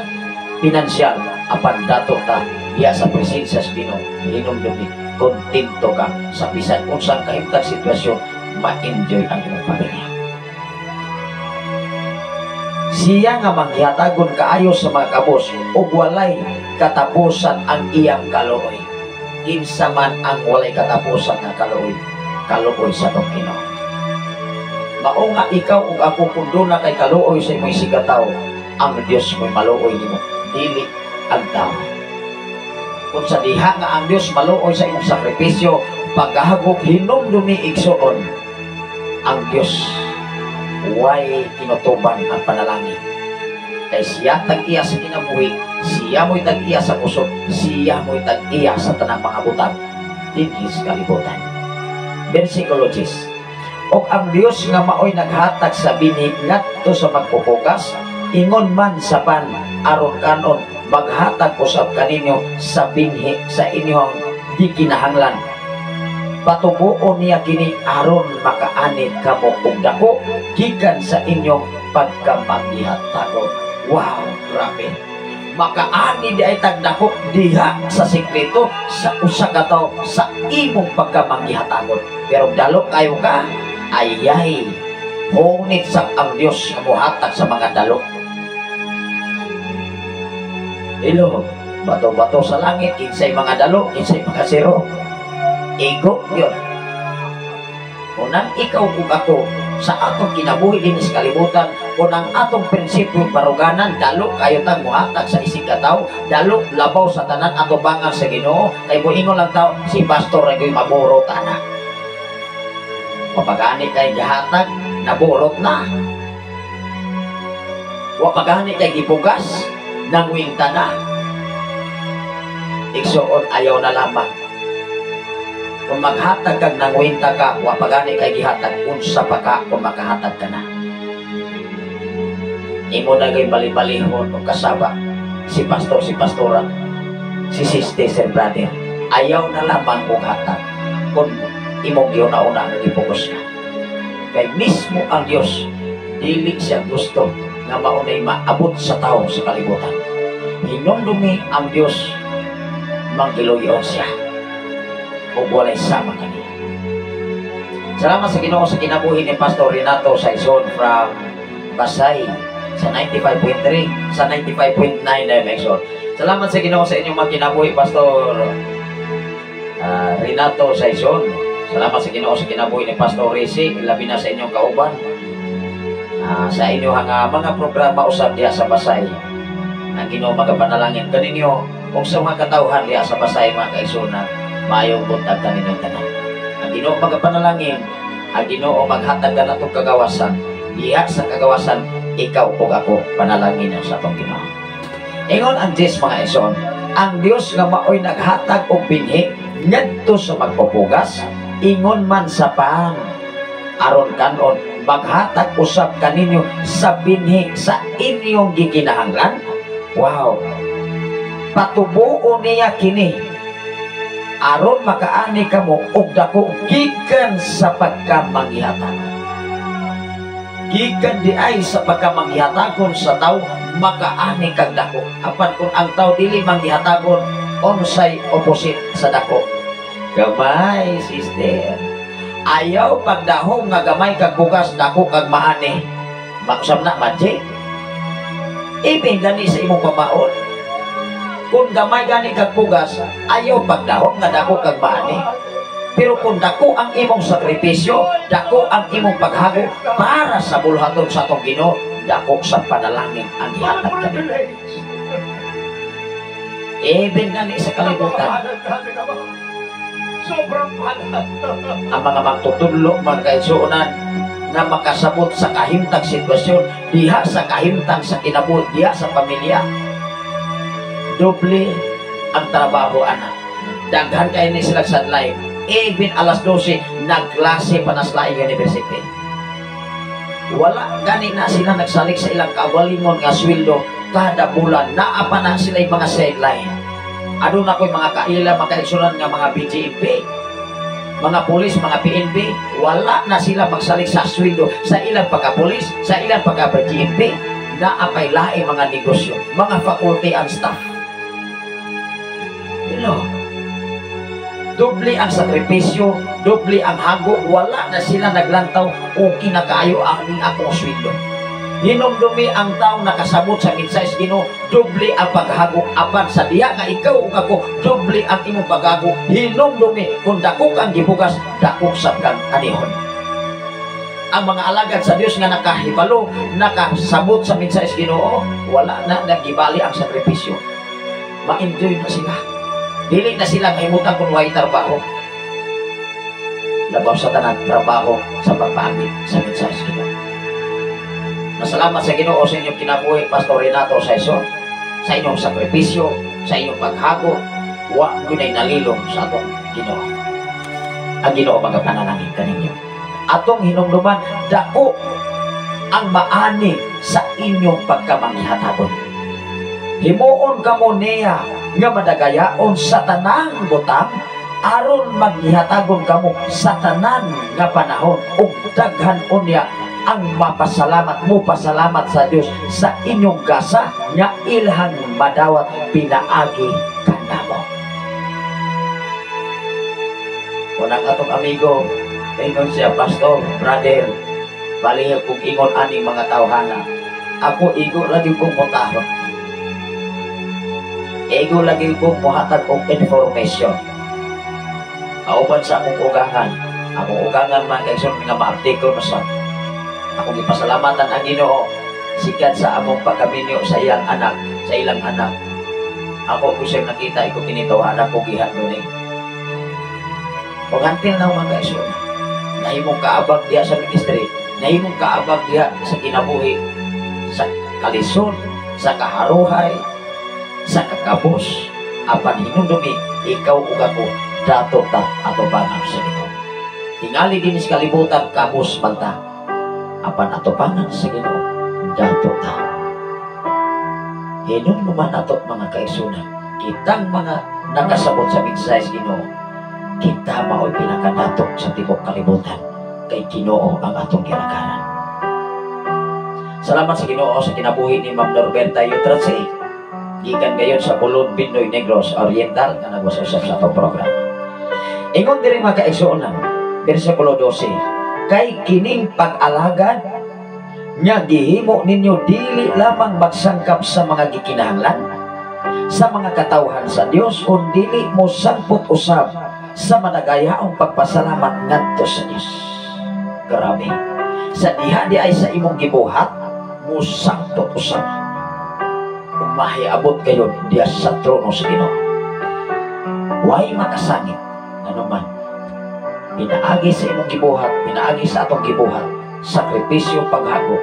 pinansyal, apan dato ta diya sa presensya sa Ginoo, hinumdumi kontento ka sa bisan unsang kahimtang sitwasyon, ma-enjoy ang imong pamilya. Siya nga manghihatagon kaayo sa mga kabos ug walay katapusan ang iyang kaluoy. Kinsa man ang walay katapusan nga kaluoy? Kaluoy sa atong Ginoo. Mao nga ikaw ug ako, kung duna kay kaluoy sa imong isigkatawo, ang Dios mo'y maluoy nimo, dili ang tao. Kung sa diha nga ang Dios maluoy sa imong sakripisyo, paghagok, hinumdumi, igsuon, ang Dios way tinutuban ang panalangin. Kay siya tag-iya sa kinabuhi, siya mo'y tag-iya sa kusog, siya mo'y tag-iya sa tanang mga butang dinhi sa kalibutan. Versikulo 10. Og ang Dios nga maoy naghatag sa binhi ngadto sa magpupugas, ingon man sa pan aron kanon, maghatag usab kaninyo sa binhi sa inyong gikinahanglan. Patubuon niya kini aron makaanid kamo og dako gikan sa inyong pagkamagihatagon. Wow, grabe. Makaani di ay tagdako diha sa sikreto sa usa ka tawo sa imong pagkamagihatagon. Pero dalo kayo ka, ayay, hunit sa ang Dios nga mohatag sa mga dalo. Hello, bato-bato sa langit, kinsay mga dalo, kinsay mga siro. Ego yun. Kung ang ikaw ug ako sa atong kinabuhi din sa kalibutan, kung ang atong prinsipyo baruganan, dalo kayo tang muhatag sa isig ka tawo, dalo labaw sa tanan atubangan sa Ginoo, kay moingon lang tao, si pastor ay maburot ana. Mapagani kay gihatag, naburot na. Wa pagani kay gipugas, nangwinta na. Igsuon, ayaw na lamang. Kung maghatag kag nangwinta ka, wa pagani kay gihatag, unsa pa ka kung makahatag ka na. Imo na kay bali-balihon o kasaba, si pastor, si pastora, si sister, sir, brother. Ayaw na lamang kung hatag kung imong giuna-una nga gipugos ka. Kay mismo ang Dios, dili siya gusto nga maunay maabot sa tao sa kalibutan. Hinumdumi ang Dios, manggiluyon siya ug walay sama kaniya. Salamat sa Ginoo sa kinabuhi ni Pastor Renato Saison from Basay sa 95.3 sa 95.9 dimension. Salamat sa Ginoo sa inyong mga kinabuhi, Pastor Renato Saison. Salamat sa Ginoo sa kinabuhi ni Pastor Risi, labi na sa inyong kauban. Sa inyong mga programa usab diha sa Basay. Ang Ginoo magapanalangin kaninyo ug sa mga katawhan diha sa Basay, mga kaigsuonan, maayong buntag kaninyong tanan. Ang Ginoo magapanalangin, ang Ginoo maghatag kanatong kagawasan. Diha sa kagawasan, ikaw ug ako panalangin sa atong Ginoo. Ingon ang Diyos, mga igsoon, ang Dios nga maoy naghatag og binhi ngadto sa magpupugas, ingon man sa pan aron kanon, maghatag usab kaninyo sa binhi sa inyong gikinahanglan. Wow. Patubuon niya kini aron makaani kamo og dako gikan sa pagkamangihatagon. Gikan di ay sa pagkamanghihatagon sa tao, makaani kag dako. Apan kung ang tao dili manghihatagon, unsay opposite sa dako? Gamay, sister. Ayaw pagdahom nga gamay kag bugas, dako kag maani. Makusam na, magic. Ibig gani sa imong pamaon. Kung gamay gani kag bugas, ayaw pagdahom nga dako kag maani. Pero kung dako ang imong sakripisyo, dako ang imong paghago para sa bulhaton sa atong Ginoo, dako sa panalangin ang ihatag kanimo. Even gani sa kalibutan,
Sobrang palad.
Ang mga magtutudlo, mga kaigsuonan, nga makasabot sa kahimtang sitwasyon, diha sa kahimtang sa kinabuhi, diha sa pamilya. Doble ang trabaho, ana. Daghan kay ni sila sa live. Even alas 12, nagklase pa na sila university. Wala gani na sila nagsalig sa ilang kaugalingon nga sweldo kada bulan. Naa pa na sila yung mga sideline. Aduna ko'y mga kaila, mga kaigsuonan nga mga BJMP, mga pulis, mga PNP, wala na sila magsalig sa sweldo sa ilang pagka-pulis, sa ilang pagka-BJMP, naa pay laing mga negosyo, mga faculty and staff. Hello. Doble ang sakripisyo, doble ang hago, wala na sila naglantaw, okay na kaayo ang akong sweldo. Hinumdumi ang taong nakasabot sa mensahe sa Ginoo, doble ang paghago apan sa diha nga ikaw ug ako, doble ang imong paghago. Hinumdumi kung dako kang gibugas, dako sab kang anihon. Ang mga alagad sa Dios nga nakahibalo, nakasabot sa mensahe sa Ginoo, wala na nagibali ang sakripisyo. Ma-enjoy na sila. Dili na sila mahimutang kung way trabaho. Labaw sa tanan, trabaho sa pagpaagi sa mensahe sa Ginoo. Masalamat sa Ginoo sa inyong kinabuhi, Pastor Renato Saison, sa inyong sakripisyo, sa inyong paghago, wa gyud nalilong sa atong Ginoo. Ang Ginoo magapanalangin kaninyo. Atong hinumduman, dako ang maani sa inyong pagkamangihatagon. Himuon kamo niya nga madagayaon sa tanang butang aron maghihatagon kamo sa tanan nga panahon ug daghan unya ang mapasalamat mo pasalamat sa Dios sa inyong gasa nga ilhang madawat pinaagi kanamo. Unang atong amigo, ingon siya, "Pastor, brother, balihag kong ingon aning mga tawhana. Ako igo lagi kong mutahon. Igo lagi kong muhatag og information. Kauban sa akong ugangan man kay nga ma-update ko sa akong gipasalamatan ang Ginoo sikat sa among pagkaminyo sa iyang anak, sa ilang anak. Ako ko siya nakita iko kinitawa ko gihan ni. Ug until now, mga kaigsoon, nahimong kaabag diha sa ministry, nahimong kaabag diha sa kinabuhi, sa kalisod, sa kaharuhay, sa kakabos, apan hinumdumi, ikaw ug ako, dato ta atubangan sa Ginoo. Tingali din sa kalibutan, kabos man ta. Apan atubangan sa Ginoo, dato ta. Hinumduman nato, mga kaigsuonan, kitang mga nakasabot sa mensahe sa Ginoo, kita mao'y pinakadato sa tibok kalibutan kay Ginoo ang atong gilakaran. Salamat sa Ginoo sa kinabuhi ni Ma'am Norberta Yutrasi. Gikan gayon sa Bulod, Bindoy, Negros Oriental nga nagwasusap sa atong programa. Ingon diri, mga kaigsuonan, bersikulo 12, kay kining pag-alagad nga gihimo ninyo dili lamang magsangkap sa mga gikinahanglan sa mga katawhan sa Dios kun dili mo sangpot usab sa madagayaong pagpasalamat ngadto sa Dios. Grabe. Sa diha di ay sa imong gibuhat, musangpot usab. Umahiabot kayo diya sa trono sa Ginoo. Way makasangit ano man. Pinaagi sa imong gibuhat, pinaagi sa atong gibuhat, sakripisyo, paghago,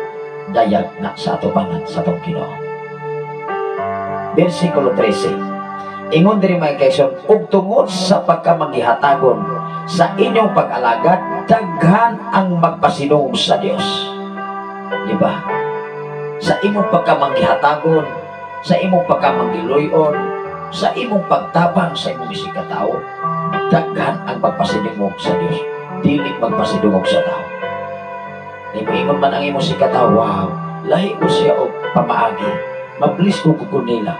dayag na sa atubangan sa atong Ginoo. Versikulo 13. Ingon diri, mga kaigsoon, ug tungod sa pagkamangihatagon sa inyong pag-alagad, daghan ang magpasinungog sa Dios. Di ba? Sa imong pagkamanggihatagon, sa imong pagkamanggiluyon, sa imong pagtabang sa imong isig katao, daghan ang magpasinungog sa Dios. Dili magpasinungog sa tao. Ingon man ang imong sikatao, "Wow, lahi ko siya og pamaagi. Mablis ko ko nila.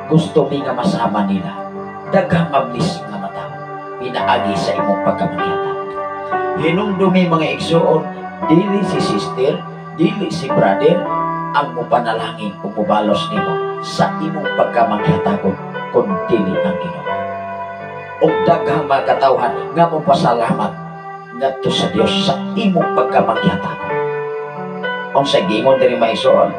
Gusto mi nga masama nila." Daghang mablis nga matawo pinaagi sa imong pagkamanggihatag. Hinumdumi, mga igsuon, dili si sister, dili si brother ang mupanalangin kung mubalos nimo sa imong pagkamanghatagon, kun dili ang Ginoo. Ug daghang mga katawhan nga mopasalamat ngadto sa Dios sa imong pagkamanghatagon. Unsa giingon diri, mga igsuon?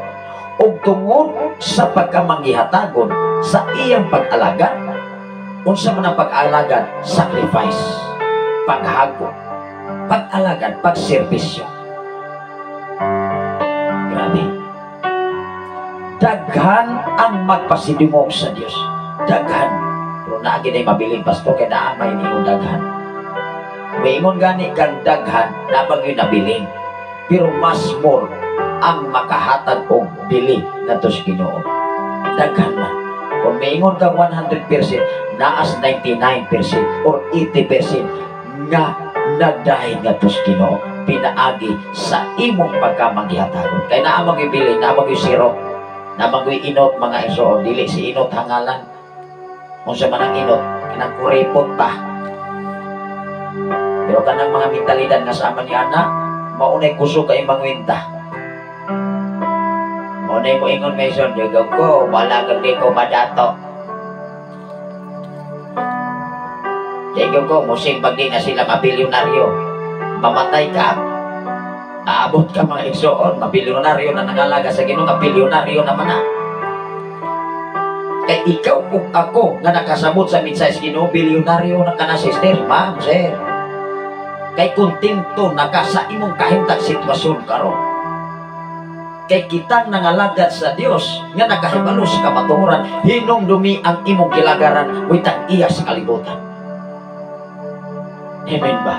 Ug tungod sa pagkamanghihatagon sa iyang pag-alagad. Unsa man ang pag-alagad? Sacrifice, paghago, pag-alagad, pagserbisyo. Grabe. Daghan ang magpasidungog sa Dios. Daghan. Pero naa gyud mabiling, pastor, kay naa may niingon daghan. Maingon gani kang daghan, naa gyud nabiling. Pero mas more ang makahatag og bili ngadto sa Ginoo. Daghan man. Kung maingon kang 100%, naas 99% or 80% nga nagdahin ngadto sa Ginoo pinaagi sa imong pagkamanghihatagon. Kay naa man bili, naa man zero, naa man inot, mga igsoon, dili si inot hangalan. Unsa man ang inot, kanang kuripot pa. Pero kanang mga mentalidad nga sa ni ana, maunay kusog kay mangwinta. Maunay mo ingon mason, "Dugo ko, wala kang di ko madato. Digo ko, musing bagdi na sila mabilyonaryo." Mamatay ka. Aabot ka, mga igsoon, mabilyonaryo na nangalaga sa Ginoo, nga bilyonaryo naman na. Kay ikaw ug ako nga nakasabot sa mensahe sa Ginoo, bilyonaryo na ka na, sister, ma'am, sir. Kay kontento na ka sa imong kahimtang sitwasyon karon. Kay kitang nangalagad sa Dios nga nakahibalo sa kamatuoran, hinumdumi ang imong kilagaran witang iya sa kalibutan. Amen ba?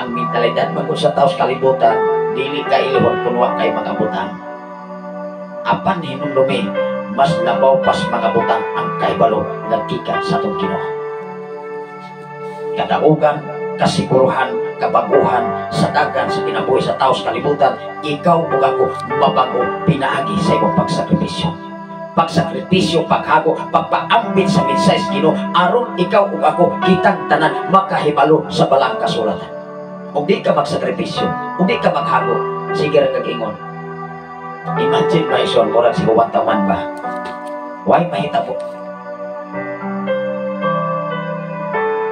Ang mentalidad man sa tao sa kalibutan, dili ka ilhon kung wa kay mga butang. Apan hinumdumi, mas labaw pas mga butang ang kahibalo naggikan sa atong Ginoo. Kadaugan, kasiguruhan, kabaguhan sa dagan sa kinabuhi sa tao sa kalibutan, ikaw ug ako mabago pinaagi sa imong pagsakripisyo. Pagsakripisyo, paghago, pagpaambit sa mensahe sa Ginoo aron ikaw ug ako kitang tanan makahibalo sa balang kasulatan. Ug di ka magsakripisyo, ug di ka maghago, sige ra kag ingon. Imagine ba ison, murag si Juan Taman ba? Why mahitabo?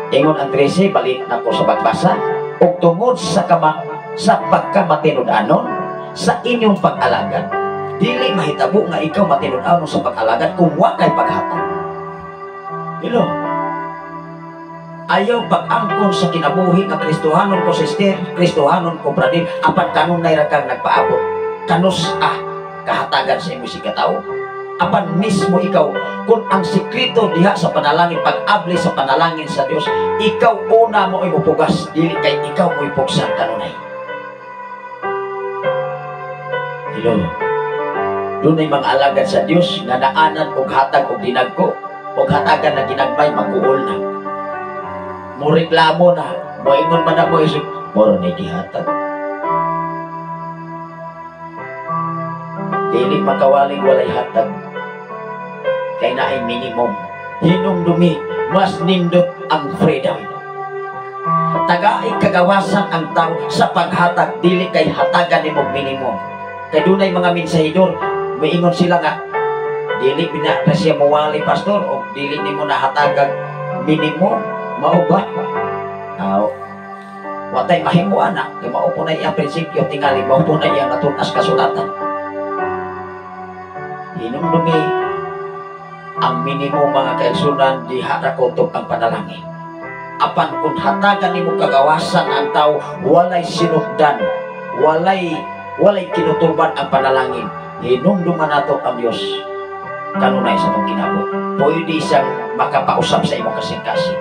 Ingon ang 13, balik na ko sa pagbasa, ug tungod sa sa pagkamatinud-anon sa inyong pag-alagad. Dili mahitabo nga ikaw matinud-anon sa pag-alagad kung wa kay paghatag. Hello. Ayaw pag-angkon sa kinabuhi nga Kristohanon ko sister, Kristohanon ko brother, apan kanunay ra kang nagpaabot. Kanus ah kahatagan sa imong sikatao. Apan mismo ikaw, kung ang sikreto diha sa panalangin, pag-abli sa panalangin sa Dios, ikaw una mo imupugas, dili kay ikaw mo ipugsan kanunay. Hello. Dunay mga alagad sa Dios nga naanan og hatag og dinagko, og hatagan na ginagmay, magkuol na. Mo reklamo na, moingon man na mo isip, moro ni gihatag. Dili makawaling walay hatag. Kay naay minimum. Hinumdumi, mas nindot ang freedom. Tagay kagawasan ang tao sa paghatag, dili kay hatagan nimo minimum. Kay dunay mga mensahidor, moingon sila nga dili bina na siya mowali, pastor, o dili nimo nahatagag minimum, mao ba? Aw. Watay mahimo ana, kay mao po na iyang prinsipyo, tingali mao po na iyang natunas kasulatan. Hinumdumi ang minimum, mga kaigsunan, diha ra kutob ang panalangin. Apan kung hatagan nimo kagawasan ang tao, walay sinugdan, walay kinutuban ang panalangin. Hinumduman nato ang Dios kanunay sa atong kinabuhi. Pwede siyang makapausap sa imong kasing-kasing.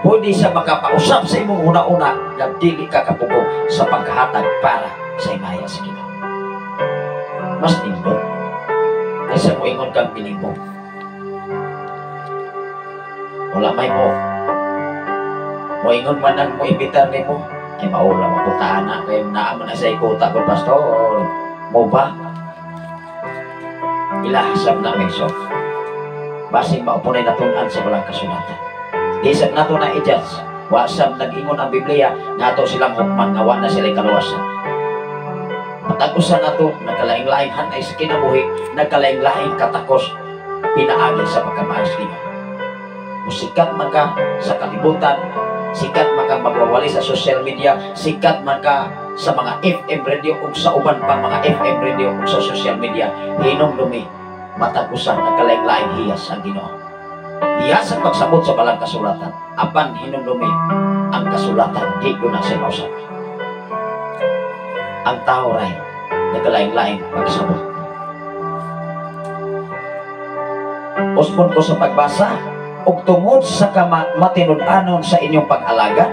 Pwede siya makapausap sa imong una-una na dili ka kapugong sa paghatag para sa himaya sa Ginoo. Mas nindot kaysa moingon kang minimum. Wala may mo. Moingon man ang moimbitar nimo, ay maula mapuntahan na kay naa man na sa ikuta ko, pastor. Mo ba? Ilahasab na minso. Basin mao po na'y natun-an sa balang kasulatan. Di sa nato na i-judge. Wa sab nag-ingon ang Biblia nga ato silang hukman nga wa na sila kaluwasan. Matag usa nato nagkalaing-laing hanay sa kinabuhi, nagkalaing-laing katakos pinaagi sa pagkamaayo sa Ginoo. Musikat man ka sa kalibutan, sikat man ka magwawali sa social media, sikat man ka sa mga FM radio ug sa uban pang mga FM radio ug sa social media, hinumdumi matag usa nagkalaing-laing hiyas ang Ginoo. Hiyas ang pagsabot sa balang kasulatan, apan hinumdumi ang kasulatan di ko na siya mausap. Ang tao ray nagkalaing-laing pagsabot. Usbon ko sa pagbasa, ug tungod sa matinud-anon sa inyong pag-alaga,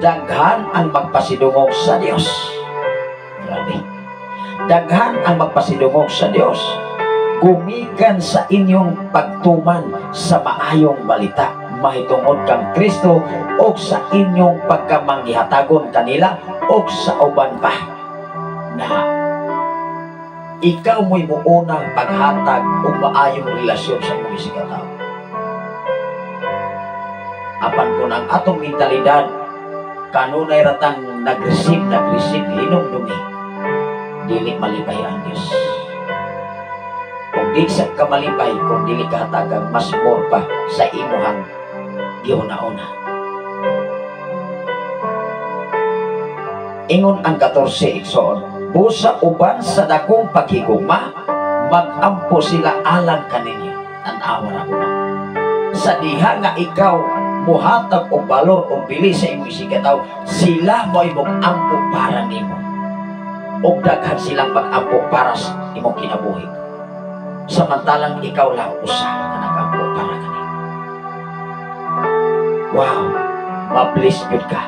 daghan ang magpasidungog sa Dios. Grabe. Daghan ang magpasidungog sa Dios. Gumikan sa inyong pagtuman sa maayong balita mahitungod kang Kristo ug sa inyong pagkamanggihatagon kanila ug sa uban pa. Na ikaw mo'y muunang paghatag og maayong relasyon sa imong isigkatawo. Apan kung ang atong mentalidad kanunay ratang nag-receive, hinumdumi, dili malipay ang Dios. Kung di sa kamalipay, kung dili kahatagang mas more pa sa imuhang gihuna-una. Ingon ang 14 igsoon, busa uban sa dakong paghigugma, mag-ampo sila alang kaninyo. Tan-awa ra ko na. Sa diha nga ikaw muhatag og balor og bili sa imong isigkatawo, sila mo'y mag-ampo para nimo. Og daghan silang mag-ampo para sa imong kinabuhi. Samantalang ikaw lang usa nga nag-ampo para kanimo. Wow, ma-bless gyud ka.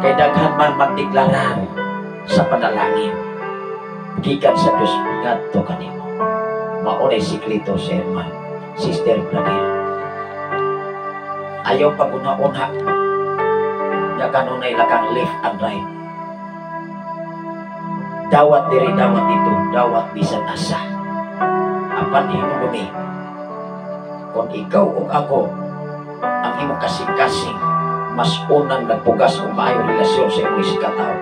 Kay daghan man magdeklarar sa panalangin gikan sa Dios ngadto kanimo. Mao nay sikreto sa herman, sister, brother. Ayaw pag-una-una nga kanunay lakang left and right. Dawat diri, dawat dito, dawat bisan asa. Apan hinumdumi, kung ikaw o ako ang imong kasing-kasing mas unang nagpugas o maayong relasyon sa imong isigkatawo,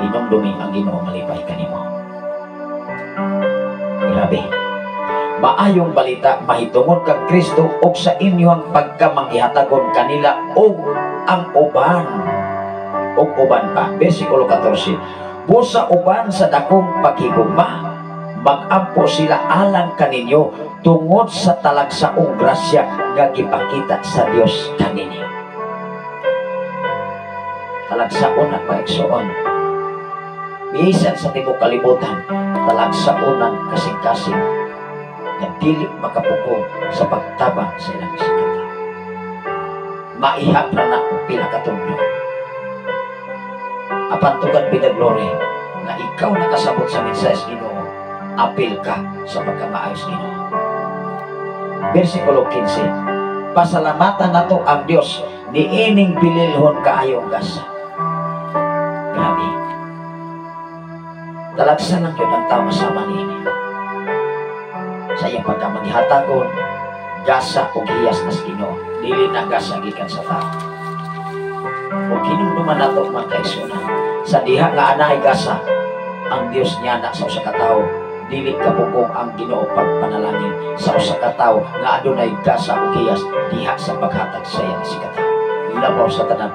hinumdumi ang Ginoo malipay kanimo. Grabe. Maayong balita mahitungod kang Kristo ug sa inyong pagkamanggihatagon kanila ug ang uban ug uban pa. Versikulo 14. Busa uban sa dakong paghigugma, mag-ampo sila alang kaninyo tungod sa talagsaong grasya nga gipakita sa Dios kaninyo. Talagsaon at maigsoon. Bisan sa tibok kalibutan, talagsaon ang kasing-kasing nga dili makapukong sa pagtabang sa ilang isigkatawo. Maihap ra na og pila ka tudlo. Apan to God be the glory nga ikaw nakasabot sa mensahe sa Ginoo, apil ka sa pagkamaayos Ginoo. Versikulo 15. Pasalamatan nato ang Dios niining bililhon kaayong gasa. Grabe. Talagsa lang yun ang tama sama niini. Sa iyang pagkamangihatagon, gasa o hiyas na sa Ginoo, dili na gasa gikan sa tao. O hinumduman nato mga kaigsuonan, sa diha nga anaay gasa, ang Dios niya na sa usa ka tawo, dili kapugong ang Ginoo pagpanalangin sa usa ka tawo nga adunay gasa o hiyas diha sa paghatag sa iyang isigkatawo. Labaw sa tanan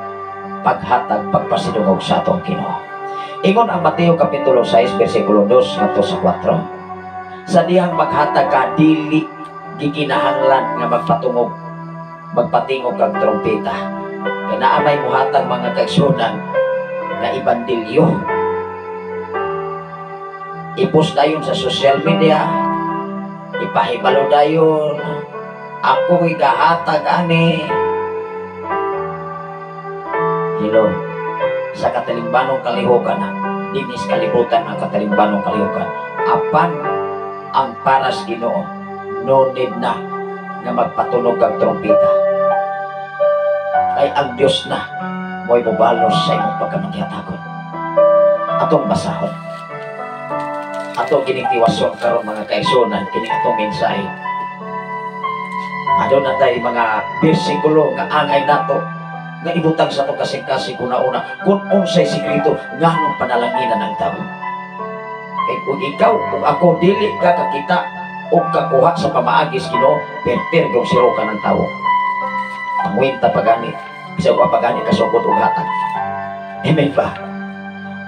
paghatag pagpasidungog sa atong Ginoo. Ingon ang Mateo kapitulo 6 bersikulo 2 ngadto sa 4. Sa dihang maghatag ka dili gikinahanglan nga magpatungog, magpatingog kag trompeta. Kay naa may muhatag mga kaigsuonan nga ibandilyo. I-post dayon sa social media, ipahibalo dayon, ako'y gahatag ani. Hello, sa katalimbanong kalihukan na, dinis kalibutan ang katalimbanong kalihukan. Apan ang paras Ginoo, no need na nga magpatunog ang trompeta. Kay ang Dios na mo'y mobalos sa imong pagkamanghihatagon. Atong basahon. Atong kinitiwason karon mga kaigsuonan kini atong mensahe. Aduna tay mga bersikulo nga angay nato nga ibutang sa atong kasing-kasing una-una kung unsay sikreto nganong panalanginan ang tao. Kay kung ikaw ug ako dili ka kakita og kakuha sa pamaagi sa Ginoo, perter yung siro ka ng tao. Pangwinta pa gani, bisag wa pa gani kasugod og hatag. Amen ba?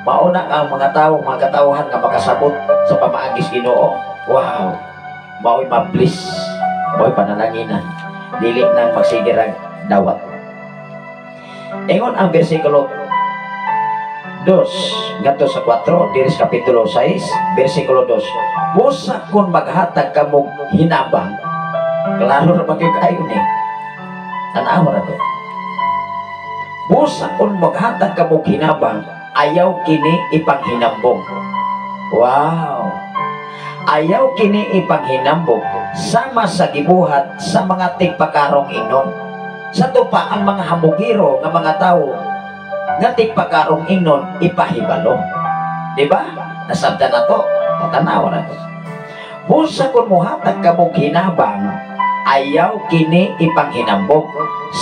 Mauna ang mga tao, mga katawhan nga makasabot sa pamaagi sa Ginoo. Wow, mao'y ma-bless, mao'y panalanginan. Dili nang magsigirang dawat. Ingon ang bersikulo 2 ngadto sa 4 diri sa kapitulo 6 bersikulo 2. Busa kung maghatag kamog hinabang, klaro ra ba kayo ni? Tan-awa ra to. Busa kung maghatag kamog hinabang, ayaw kini ipanghinambong. Wow. Ayaw kini ipanghinambong sama sa gibuhat sa mga tigpakarong ingnon. Sa pa ang mga hamugiro nga mga tao nga tigpakarong ingnon ipahibalo. Di ba? Nasabtan na to. Tatanawa na to. Busa kung muhatag kamog hinabang, ayaw kini ipanghinambong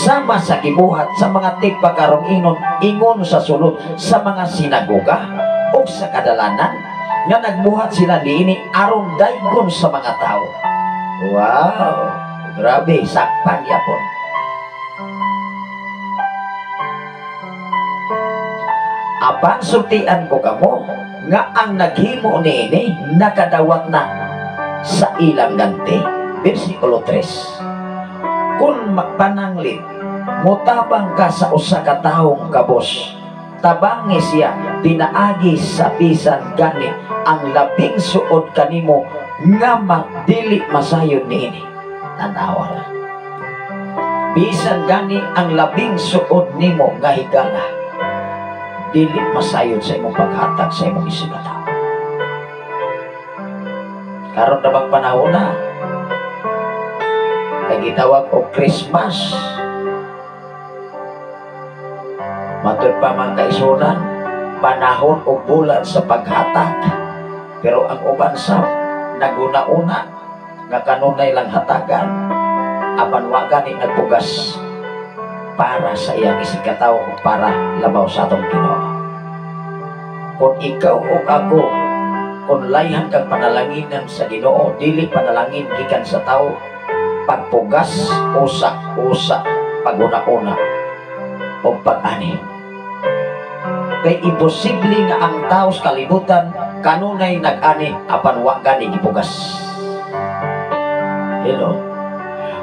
sama sa gibuhat sa mga tigpakarong ingnon ingon sa sulod sa mga sinagoga o sa kadalanan nga nagbuhat sila niini aron daygon sa mga tao. Wow! Grabe, sakpan yapon. Apan sultian ko kamo nga ang naghimo niini nakadawat na sa ilang ganti. Bersikulo 3. Kung magpananglit, mutabang ka sa usa ka taong kabos, tabangi siya pinaagi sa bisan gani ang labing suod kanimo nga dili masayod niini. Tanawa ra. Bisan gani ang labing suod nimo nga higala, dili masayod sa imong paghatag sa imong isigataw. Karon na bang panahon na kay gitawag og Christmas, matud pa mga kaisunan, panahon og bulan sa paghatag. Pero ang uban sa naguna-una nga kanunay lang hatagan, apan wa gani nagpugas para sa iyang isigkatawo o para labaw sa atong Ginoo. Kung ikaw o ako, kung layhan kang panalanginan sa Ginoo, dili panalangin gikan sa tao, pagpugas usa-usa, paguna-una o pag-ani. Kay imposible nga ang tao sa kalibutan kanunay nag-ani apan wa gani gipugas. Hello.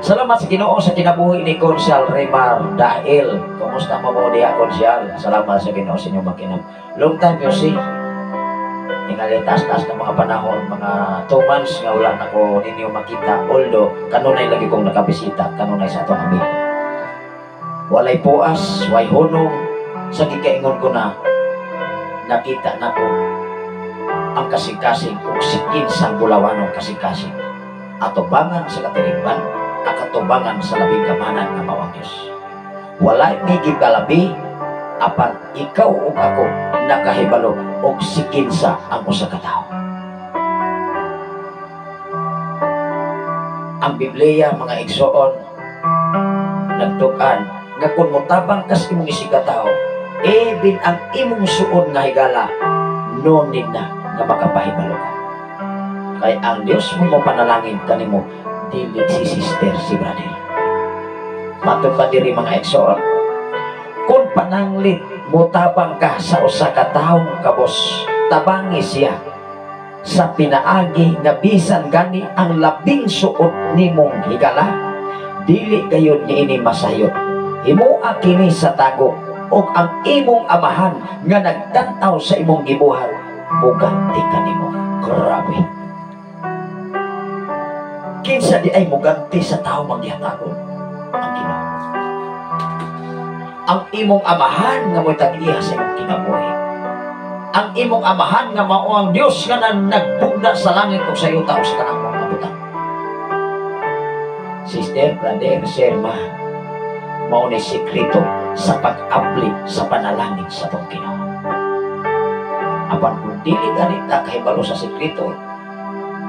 Salamat sa Ginoo sa kinabuhi ni Konsyal Remar Dael. Kumusta mo mo diha, Konsyal? Salamat sa Ginoo sa inyong makinam. Long time you see. Tingali taas-taas ng mga panahon, mga 2 months nga wala na ko ninyo makita. Although kanunay lagi kong nakabisita, kanunay sa atong amigo. Walay puas, way hunong. Sa gikaingon ko na nakita na ko ang kasing-kasing ug sikin sa bulawanong kasing-kasing. Atubangan sa katirimban, akatubangan sa labing kamanan nga mao ang Dios. Walay mi gikalabi apan ikaw ug ako nakahibalo og sikinsa ang usa ka tawo. Ang Biblia, mga igsoon, nagtukan nga kung motabang kas imong isigatawo, even ang imong suod nga higala, no need na nga makapahibalo ka. Kay ang Dios mo mopanalangin kanimo, dili si sister, si brother. Matod pa diri mga igsoon, kung pananglit motabang ka sa usa ka taong kabos, tabangi siya sa pinaagi nga bisan gani ang labing suot nimong higala, dili gayud niini masayod. Himoa kini sa tago og ang imong amahan nga nagtan-aw sa imong gibuhat, muganti kanimo. Grabe. Kinsa di ay muganti sa tao manggihatagon? Ang Ginoo. Ang imong amahan nga mo'y tag-iya sa imong kinabuhi. Ang imong amahan nga mao ang Dios nga nagbugna sa langit ug sa yuta ug sa tanang mga butang. Sister, brother, sir, ma, mao ni sekreto sa pag-abli sa panalangin sa atong Ginoo. Apan kung dili gani ta kahibalo sa sekreto,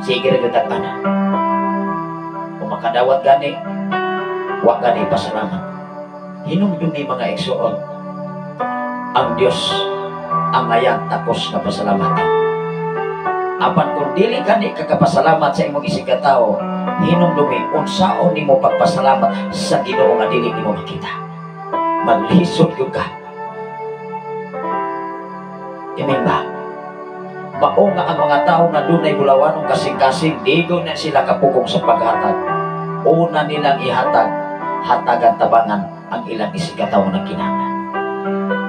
sige ra gyud ana. Kung makadawat gani, Wa gani pasalamat. Hinumdumi, mga igsoon, ang Dios ang ngayan takos nga pasalamatan. Apan kung dili gani ka kapasalamat sa imong isigkatawo, hinumdumi unsaon nimo pagpasalamat sa Ginoo nga dili nimo makita. Maglisod gyud ka. Amen ba? Mao nga ang mga tao nga dunay bulawanong kasing-kasing, digo na sila kapugong sa paghatag. Una nilang ihatag, hatagan tabangan ang ilang isigkatawo na kinahanglan.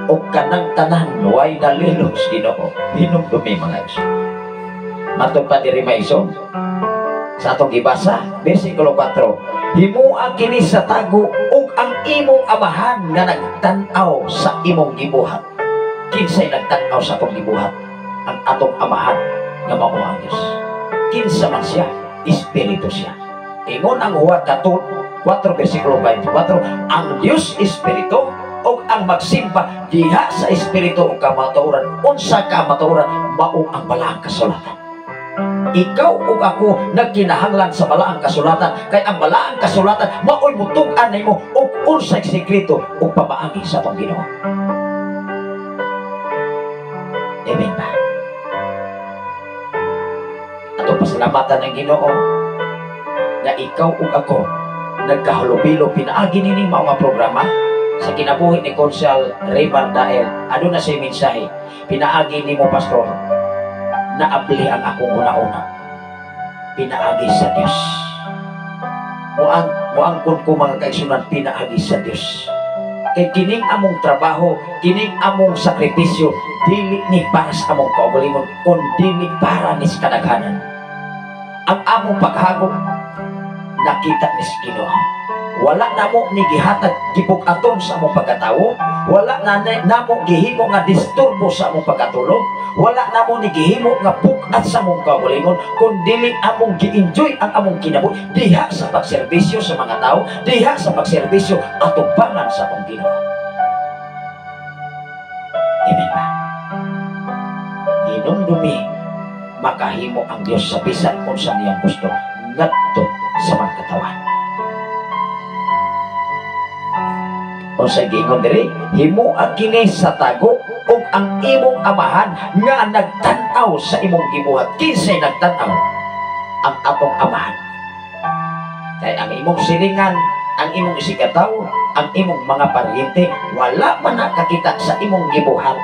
O kanang tanan, way nalilong sa Ginoo. Hinumdumi, mga igsoon. Matod pa diri, mga igsoon, sa atong gibasa, versikulo 4, "Himua kini sa tago ug ang imong Amahan nga nagtan-aw sa imong gibuhat." Kinsay nagtan-aw sa atong gibuhat? Ang atong Amahan nga mao ang Dios. Kinsa man siya? Espiritu siya. Ingon ang Juan 4 versikulo 24, ang Dios espiritu ug ang magsimba diha sa espiritu ug kamatuoran. Unsa kamatuoran? Mao ang Balaang Kasulatan. Ikaw ug ako nagkinahanglan sa Balaang Kasulatan kay ang Balaang Kasulatan mao'y mutug-an nimo og unsay sekreto ug pamaagi sa atong Ginoo. Amen ba? Atong pasalamatan ang Ginoo nga ikaw ug ako nagkahalubilo pinaagi nining mao nga programa sa kinabuhi ni Konsehal Raymar Dael. Aduna siya mensahe, "Pinaagi nimo, Pastor, naabli ang akong una-una." Pinaagi sa Dios. Muangkon ko, mga kaigsunan, pinaagi sa Dios. Kay kining among trabaho, kining among sakripisyo, dili ni para sa among kaugalingon, kun dili para ni sa kadaghanan. Ang among paghagok nakita ni sa Ginoo. Wala namo ni gihatag gibug-aton sa among pagkatawo, wala na namo gihimo nga disturbo sa among pagkatulog, wala namo ni gihimo nga bug-at sa among kaugalingon, kun dili among gi-enjoy ang among kinabuhi diha sa pagserbisyo sa mga tao, diha sa pagserbisyo atubangan sa atong Ginoo. Amen ba? Hinumdumi, makahimo ang Dios sa bisan unsa niyang gusto ngadto sa mga katawan. Unsay giingon diri? "Himoa kini sa tago ug ang imong Amahan nga nagtan-aw sa imong gibuhat." Kinsay nagtan-aw? Ang atong Amahan. Kay ang imong siringan, ang imong isigkatawo, ang imong mga paryente, wala man nakakita sa imong gibuhat.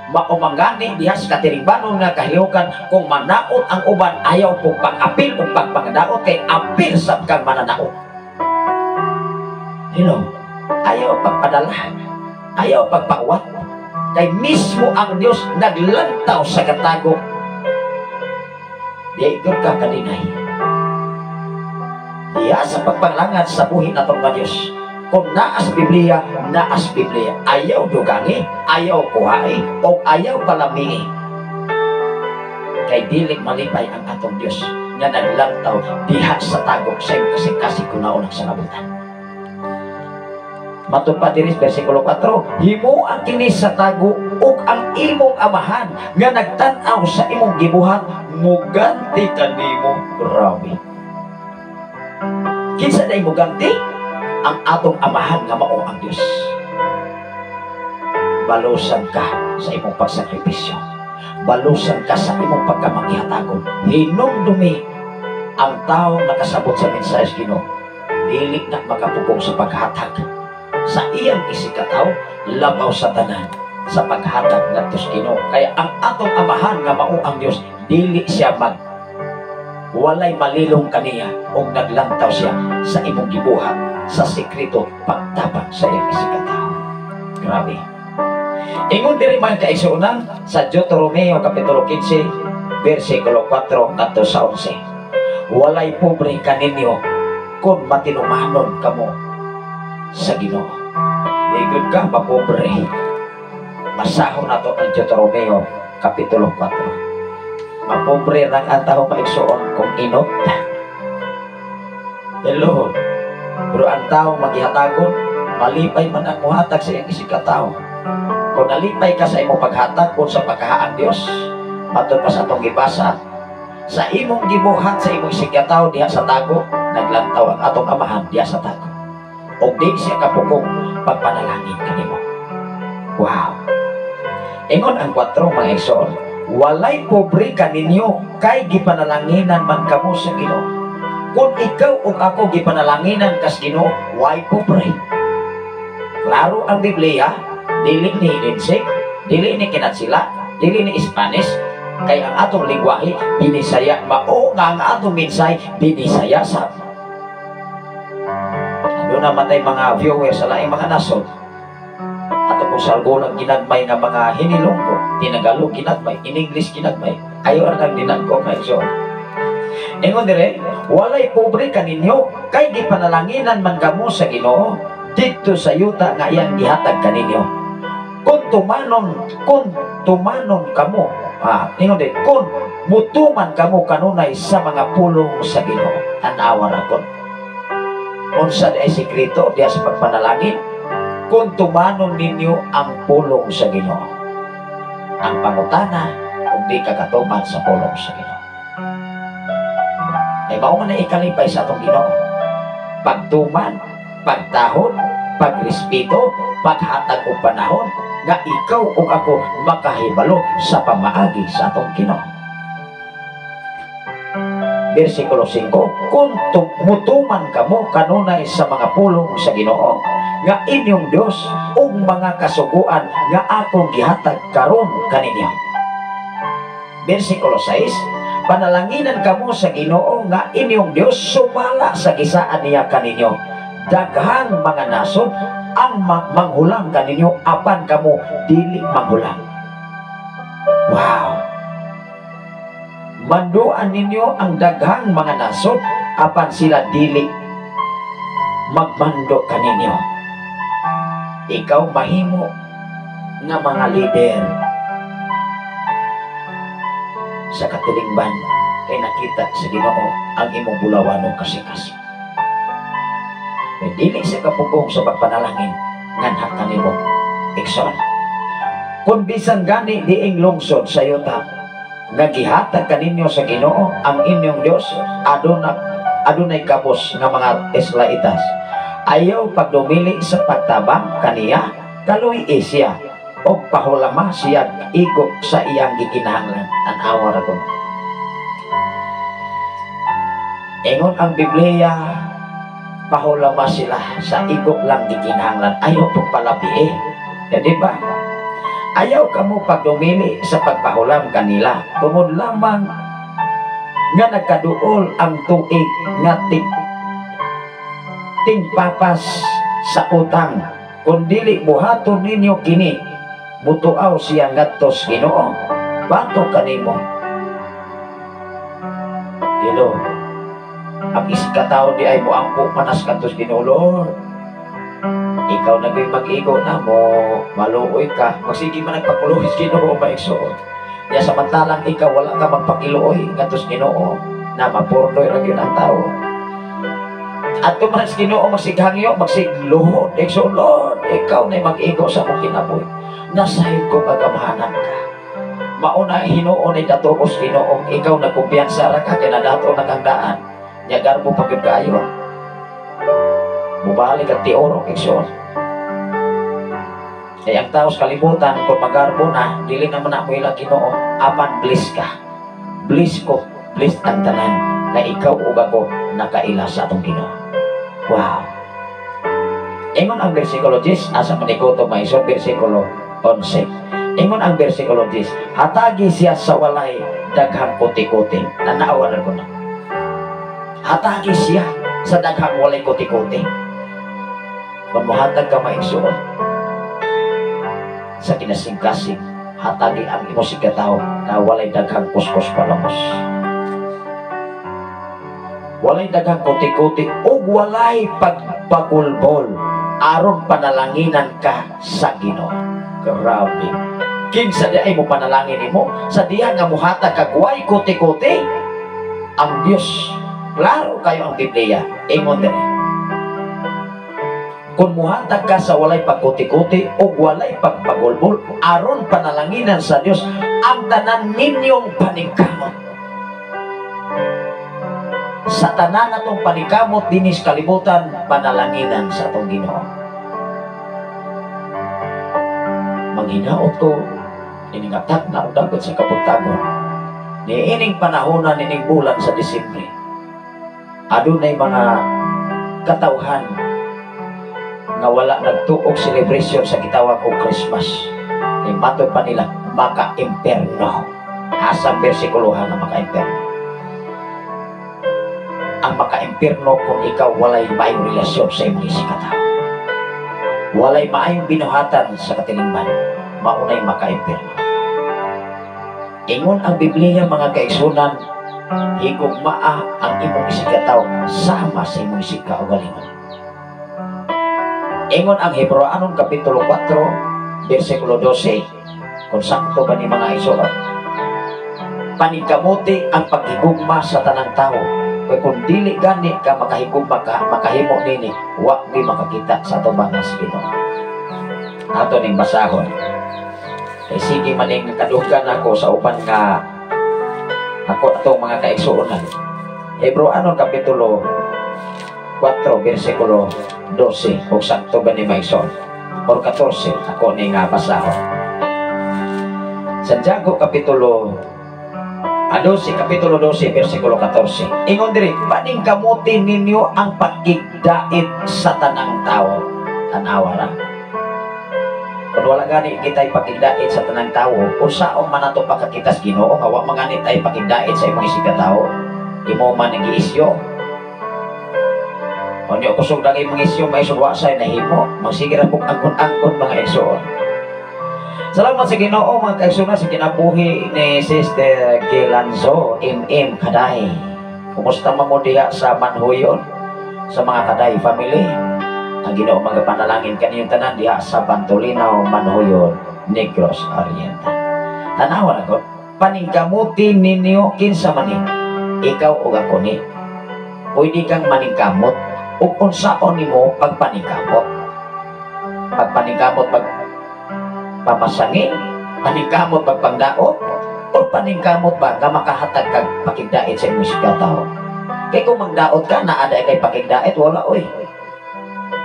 Mao man gani diha sa katirimbanon nga kahilokan, kung manaot ang uban, ayaw pong pag-apil o pagpangadaot kay apil sab kang mananaot. Hello? Ayaw pagpadala, ayaw pagpawat. Kay mismo ang Dios naglantaw sa katago. Di gyud ka kaninay. Diya sa pagpanglangan sa buhi natong nga Dios. Kung naas Biblia, naas Biblia. Ayaw dugangi, ayaw kuhae, o ayaw palamingi. Kay dili malipay ang atong Dios nga naglantaw diha sa tago sa imong kasing-kasing kunaon ang sangabutan. Matod pa diri versikulo 4, "Himoa kini sa tago ug ang imong Amahan nga nagtan-aw sa imong gibuhat muganti kanimo." Grabe. Kinsa day muganti? Ang atong Amahan nga mao ang Dios. Balusan ka sa imong pagsakripisyo. Balusan ka sa imong pagkamangihatagon. Hinumdumi, ang tao nakasabot sa mensahe sa Ginoo, dili na makapugong sa paghatag sa iyang isigkatawo, labaw sa tanan sa paghatag ngadto sa Ginoo. Kaya ang atong Amahan nga mao ang Dios, dili siya mag walay malilong kaniya og naglantaw siya sa imong gibuhat sa sekreto pagtabang sa iyang isigkatawo. Grabe. Ingon diri, mga kaigsuonan, sa Deuteronomio kapitulo 15 versikulo 4 ngadto sa 11, "Walay pobre kaninyo kung matinumanon kamo sa Ginoo." Ligod ka mapobre. Basahon nato ang Deuteronomio kapitulo 4. Mapobre rang ang tao, maigsuon, kung inot. Hello. Pero ang tao maghihatagon, malipay man ang muhatag sa iyang isigkatawo. Kung nalipay ka sa imong paghatag kung sa pagkahaang Dios, matod pa sa atong gibasa, sa imong gibuhat sa imong isigkatawo diha sa tago, naglantaw ang atong Amahan diha sa tago. Og di siya kapugong pagpanalangin kanimo. Wow. Ingon ang 4, mga igsoon, walay pobre kaninyo kay gipanalanginan man kamo sa Ginoo. Kung ikaw ug ako gipanalanginan kas Ginoo, way pobre. Klaro ang Biblia, dili ni Insik, dili ni Kinatsila, dili ni Spanish, kay ang atong lingwahe Binisaya, mao nga ang atong mensahe Binisaya sa. Doon naman tayo mga viewers sa laing mga nasod. Ato kong sargolang ginagmay nga mga hinilonggo, Tinagalog ginagmay, in English ginagmay. Ayo ang dinagko, mga igsoon. Ingon dire, walay pobre kaninyo kay gipanalanginan man kamo sa Ginoo didto sa yuta nga iyang gihatag kaninyo. Kung tumanon kamo, ingon dire, kung mutuman kamo kanunay sa mga pulong sa Ginoo. Tan-awa ra kon. Unsa di ay sekreto diya sa pagpanalangin? Kung tumanon ninyo ang pulong sa Ginoo. Ang pangutana, kung di ka katuman sa pulong sa Ginoo. Ay mao man na ikalipay sa atong Ginoo. Pagtuman, pagtahod, pagrespeto, paghatag og panahon nga ikaw ug ako makahibalo sa pamaagi sa atong Ginoo. Versikulo 5, kung mutuman kamo kanunay sa mga pulong sa Ginoo nga inyong Dios ug mga kasuguan nga akong gihatag karon kaninyo. Versikulo 6, panalanginan kamo sa Ginoo nga inyong Dios sumala sa gisaad niya kaninyo. Daghang mga nasod ang manghulam kaninyo apan kamo dili manghulam. Wow! Manduan ninyo ang daghang mga nasod apan sila dili magmando kaninyo. Ikaw mahimo nga mga leader sa katilingban kay nakita sa Ginoo ang imong bulawanong kasikas. Kay dili sa kapugong sa pagpanalangin nganha kanimo, igsoon. Kung bisan gani diing lungsod sa yuta nga gihatag kaninyo sa Ginoo ang inyong Dios adunay kabos nga mga Israelitas, ayaw pagdumili sa pagtabang kaniya, kaluy siya og pahulama siya igo sa iyang gikinahanglan. Tan-awa ra kuno. Ingon ang Biblia, pahulama sila sa igo lang gikinahanglan, ayaw pagpalabi eh. Ya, di ba? Ayaw kamo pagdumili sa pagpahulam kanila tungod lamang nga nagkaduol ang tuig nga tingpapas sa utang. Kung dili buhaton ninyo kini, mutuaw siya ngadto sa Ginoo batok kanimo. Hello, ang isikataon di ay moampo manas kadto sa Ginoo, Lord, ikaw na ga'y mag-igo na mo, maluoy ka, magsige man nagpakuloy sa Ginoo, maigsoon. Ya samantalang ikaw wala ka magpakiluoy ngadto sa Ginoo na mapurdoy ra gyud ang tao. At man sa Ginoo magsighangyo, magsigluhod, igsoon, Lord, ikaw na mag-igo sa akong kinabuhi. Nasayod ko kagamhanan ka. Mauna hinuon ay datokos Ginoo, ikaw nagkumpiyansa ra ka kay nadato na kang daan. Nya garbo pa gyud kaayo. Mubalik at tioro, igsoon. Kaya ang tao sa kalibutan, kung magarbo na, dili naman na mo ilang Ginoo, apan bliss ka. Bliss ko, bliss ang tanan na ikaw ug ako nakaila sa atong Ginoo. Wow. Ingon ang versikulo 10, asa manikoto maisod, versikulo 11. Ingon ang versikulo 10, hatagi siya sa walay daghang kuti-kuti. Tanawa na ko na. Hatagi siya sa daghang walay kuti-kuti. Kung muhatag ka, maigsuon, sa kinasing-kasing, hatagi ang imo sikatawo na walay daghang kuskus palamos. Walay daghang kuti-kuti ug walay pagpagulbol aron panalanginan ka sa Ginoo. Grabe. Kinsa di ay mo panalangin nimo sa diha nga muhatag kag way kuti-kuti ang Dios. Klaro kayo ang Biblia. Ingon dire. Kung muhatag ka sa walay pagkuti-kuti o walay pagpagulbol aron panalanginan sa Dios ang tanan ninyong paningkamot. Sa tanan natong panikamot dinis kalibutan, panalanginan sa atong Ginoo. Manghinaot ko ining atag na og dagot sa kabuntagon. Niining panahonan, niining bulan sa Disyembre, adunay mga katawhan nga wala nagtuog celebration sa gitawag og Christmas. Kay matod pa nila, maka-imperno. Asa bersikulo nga maka-imperno? Ang maka-imperno kung ikaw walay maayong relasyon sa imong isigkatawo. Walay maayong binuhatan sa katilingban, maunay maka-imperno. Ingon ang Biblia, mga kaigsunan, higugmaa ang imong isigkatawo sama sa imong isigkaugalingon. Ingon ang Hebreoanon Kapitulo 4, versikulo 12, kung sakto ba ni mga igsoon, paningkamuti ang paghigugma sa tanang tao. Kay kung dili gani ka makahigugma ka, makahimo nini, wa mi makakita sa atubangan sa Ginoo. Ato ning basahon. Kay sige maning kadunggan ako sa uban nga ako atong mga kaigsuonan. Hebreoanon Kapitulo 4, versikulo 12, kung sakto ba ni maigsoon? Or 14, ako ni nga basahon. Santiago Kapitulo 12, Kapitulo 12, versikulo 14. Ingon diri, paningkamuti ninyo ang pagkigdait sa tanang tao. Tanawa ra. Kung wala gani kita'y pakigdait sa tanang tao, unsaon man nato pakakita sa Ginoo nga wa man gani tay pakigdait sa imong isigkatawo? Imo man nag-iisyo. Unya kusog lang imong isyo, may suwasay nahimo. Magsige ra kog angkon-angkon, mga igsoon. Salamat sa Ginoo, mga kaigsoon, sa kinabuhi ni Sister Gilanzo MM Kaday. Kumusta man mo diha sa Manhuyon sa mga Kaday family? Ang Ginoo magapanalangin kaniyong tanan diha sa Bantolinaw, Manhuyon, Negros Oriental. Tanawa na ko, paningkamuti ninyo kinsa man ni, ikaw o ako ni. Pwede kang maningkamot ug unsaon nimo pagpaningkamot. Pagpaningkamot pag pamasangin, paningkamot pagpangdaot, o paningkamot ba nga makahatag kag pakigdait sa imong isigkatawo? Kay kung magdaot ka, naa diay kay pakigdait, wala oy.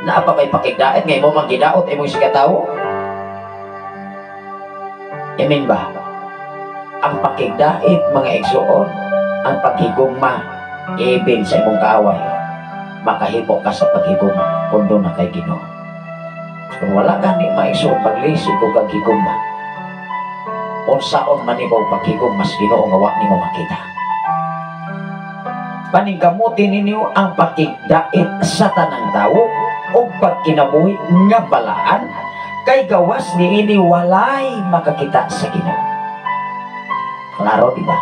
Naa pa kay pakigdait, ngay mo manggidaot imong isigkatawo? Amen ba? Ang pakigdait, mga igsoon, ang paghigugma, even sa imong kaaway, makahimo ka sa paghigugma kung doon na kay Ginoo. Kung wala gani maigsoon, paglisod ko kag higugma, unsaon man imo paghigugma sa Ginoo nga wa nimo makita. Paningkamuti ninyo ang pakigdait sa tanang tawo ug pagkinabuhi nga balaan, kay gawas niini walay makakita sa Ginoo. Klaro, di ba?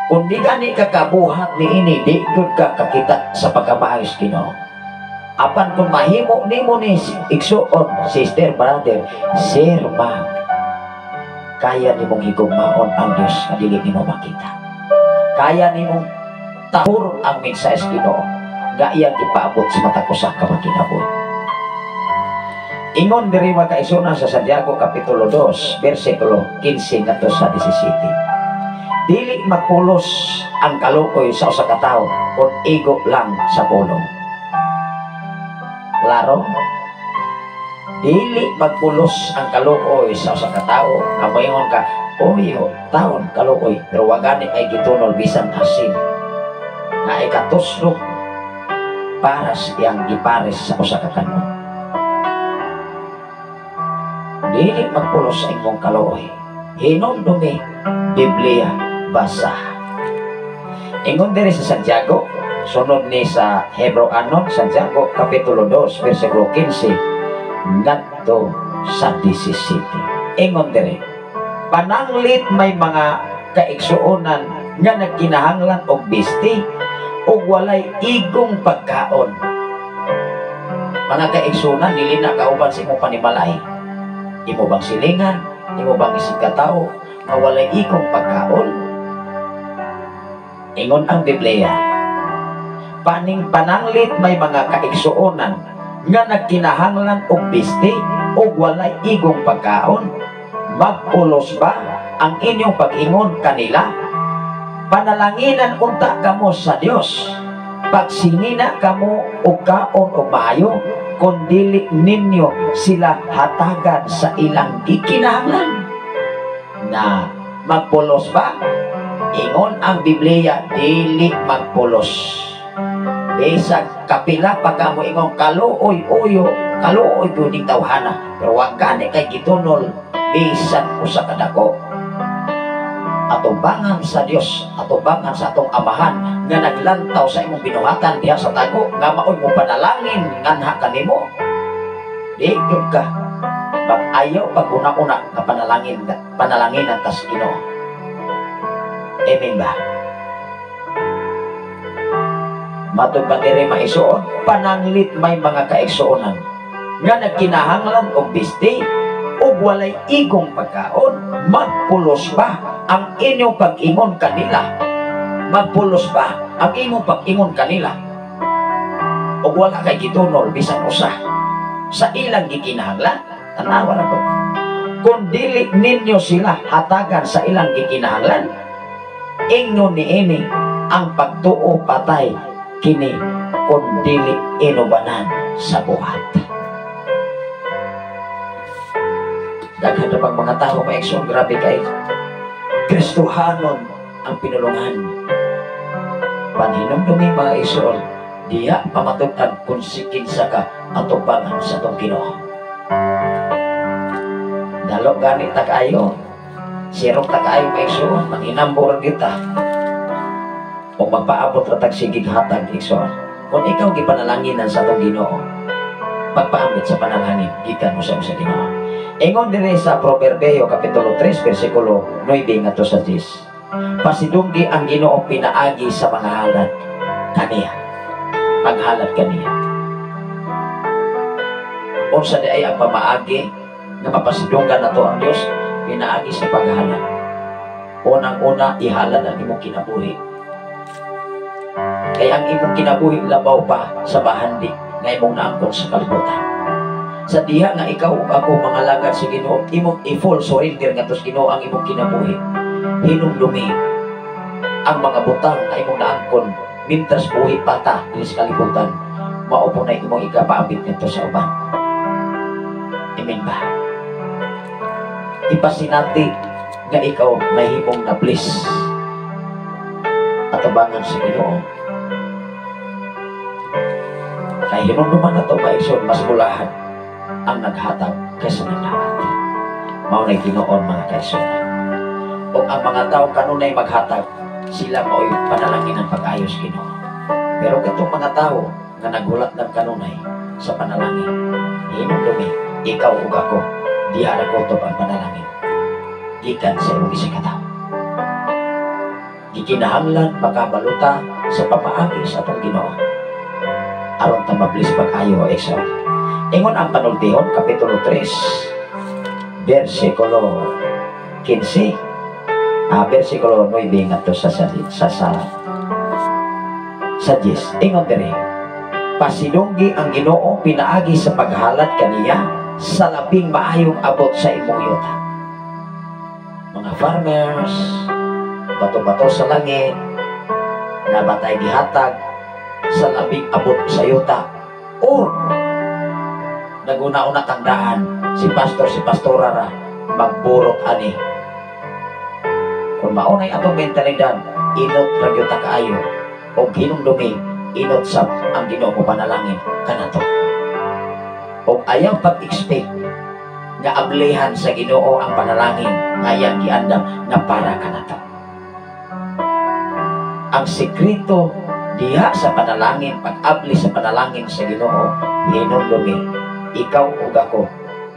Kung di gani ka kabuhat niini, di gud ka kakita sa pagkamaayos Ginoo. Apan kung mahimo nimo ni igsuon, sister, brother, sir, ma'am, kaya nimong higugmaon ang Dios nga dili nimo makita. Kaya nimong tahuron ang mensahe sa Ginoo nga iyang ipaabot sa matag usa ka magkinabuhi. Ingon diri, mga kaigsuonan, sa Santiago Kapitulo 2, versikulo 15 ngadto sa 17. Dili magpulos ang kaluoy sa usa ka tawo kung igo lang sa pulong. Klaro? Dili magpulos ang kaluoy sa usa ka tawo. Ang moingon ka, "Oy, taon kaluoy," pero wa gani kay gitunol bisan asin na ikatuslok para sa iyang gipares sa usa ka kanon. Dili magpulos sa imong kaluoy. Hinumdumi, Biblia basa. Ingon diri sa Santiago, sunod ni sa Hebreoanon, Santiago Kapitulo 2, versikulo 15 ngadto sa 17. Ingon diri, pananglit may mga kaigsuonan nga nagkinahanglan og bisti ug walay igong pagkaon. Mga kaigsuonan, dili na kauban sa imong panimalay. Imo bang silingan, imo bang isigkatawo nga walay igong pagkaon? Ingon ang Biblia, paning pananglit may mga kaigsuonan nga nagkinahanglan og bisti ug walay igong pagkaon, magpulos ba ang inyong pag-ingon kanila? Panalanginan unta kamo sa Dios. Pagsingina kamo og kaon og maayo, kung dili ninyo sila hatagan sa ilang gikinahanglan. Na magpulos ba? Ingon ang Biblia, dili magpulos. Bisag kapila pa ka mo ingon kaluoy uyo, kaluoy gyud ning tawhana, pero wa gani kay gitunol bisan usa ka dako. Atubangan sa Dios, atubangan sa atong Amahan nga naglantaw sa imong binuhatan diha sa tago, nga maoy mo panalangin nganha kanimo. Di gyud ka mag-ayaw pag una-una nga panalangin, panalanginan tas Ginoo. Amen ba? Matod pa diri maisuon, pananglit may mga kaigsuonan nga nagkinahanglan og bisti ug walay igong pagkaon, magpulos ba ang inyong pag-ingon kanila? Magpulos ba ang imong pag-ingon kanila? Ug wala kay gitunol bisan usa sa ilang gikinahanglan? Tanawa ra ko. Kung dili ninyo sila hatagan sa ilang gikinahanglan, ingnon niini ang pagtuo patay kini kung dili inubanan sa buhat. Daghan na pang mga tao maigsoon, grabe kay Kristohanon ang pinulungan. Panhinumdumi mga igsoon, diha pamatud-an kung sikinsa ka atubangan sa atong Ginoo. Dalo gani ta kaayo, sirok ta kaayo mga igsoon, manghinambor kita. O magpaabot ra tag sigig hatag igsoon. Kung ikaw gipanalanginan sa atong Ginoo, pagpaambit sa panalangin gikan mo sa Ginoo. Ingon dinhi sa Proverbio kapitulo 3 bersikulo 9 ngadto sa 10. Pasidunggi ang Ginoo pinaagi sa mga halad kaniya. Paghalad kaniya. Unsa di ay ang pamaagi nga mapasidunggan nato ang Dios? Pinaagi sa paghalad. Unang-una, ihalad ang imong kinabuhi. Kaya ang imong kinabuhi labaw pa sa bahandi nga imong naangkon sa kalibutan. Sa diha nga ikaw ug ako mga lagad sa Ginoo, imong i-full surrender ngadto sa Ginoo ang imong kinabuhi. Hinumdumi ang mga butang nga imong naangkon mintras buhi pata dinhi sa kalibutan, mao po na imong ikapaambit ngadto sa uban. Amen ba? Ipasinati nga ikaw nahimong na bliss atubangan sa Ginoo. Kay hinumduman nato maigsoon, mas bulahan ang naghatag kaysa nagdawat. Mao nay tinuod mga kaigsoon. Ug ang mga tawo kanunay maghatag, sila mao'y panalangin ang pag-ayos Ginoo. Pero katong mga tawo nga naghulat ng kanunay sa panalangin, hinumdumi ikaw ug ako, diha ra kutob ang panalangin gikan sa imong isigataw. Gikinahanglan makabaluta sa pamaagi sa atong Ginoo aron ta mablis pag-ayo igsoon. Ingon ang panultihon kapitulo 3 bersikulo 15, bersikulo 9 ngadto sa 10. Ingon diri, pasidunggi ang Ginoo pinaagi sa paghalad kaniya sa labing maayong abot sa imong yuta. Mga farmers, bato-bato sa langit, nabatay gihatag sa labing abot sa yuta, or naguna-una tandaan si pastor, si pastora ra magburot ani. Kung maunay atong mentalidad, inot ra gyud ta kaayo og hinumdumi inot sab ang Ginoo mo panalangin kanato. Og ayaw pag-expect nga ablihan sa Ginoo ang panalangin nga iyang giandam nga para kanato. Ang sekreto diha sa panalangin, pag-abli sa panalangin sa Ginoo, hinumdumi ikaw ug ako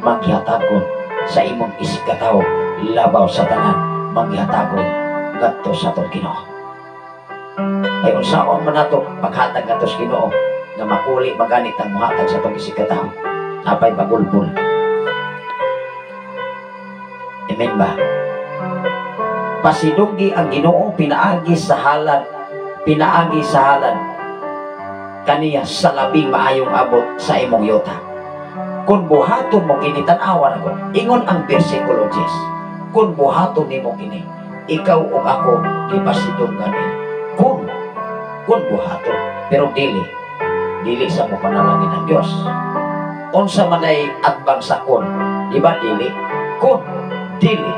manghihatagon sa imong isigkatawo labaw sa tanan, manghihatagon ngadto sa atong Ginoo. Ay unsaon man nato paghatag ngadto sa Ginoo nga makuli maganit ang mohatag sa atong isigkatawo, napay bagulbol. Amen ba? Pasidunggi ang Ginoo pinaagi sa halad, pinaagi sa halad kaniya sa labing maayong abot sa imong yuta. Kung buhaton mo kini, tan-awa na ko. Ingon ang bersikulo 10. Kung buhaton nimo kini, Ikaw ug ako gipasidunggan ini. Kung buhaton, pero dili dili sa mo panalangin ang Dios. Unsa man ay atbang sa "kun"? Di ba dili? Kun dili.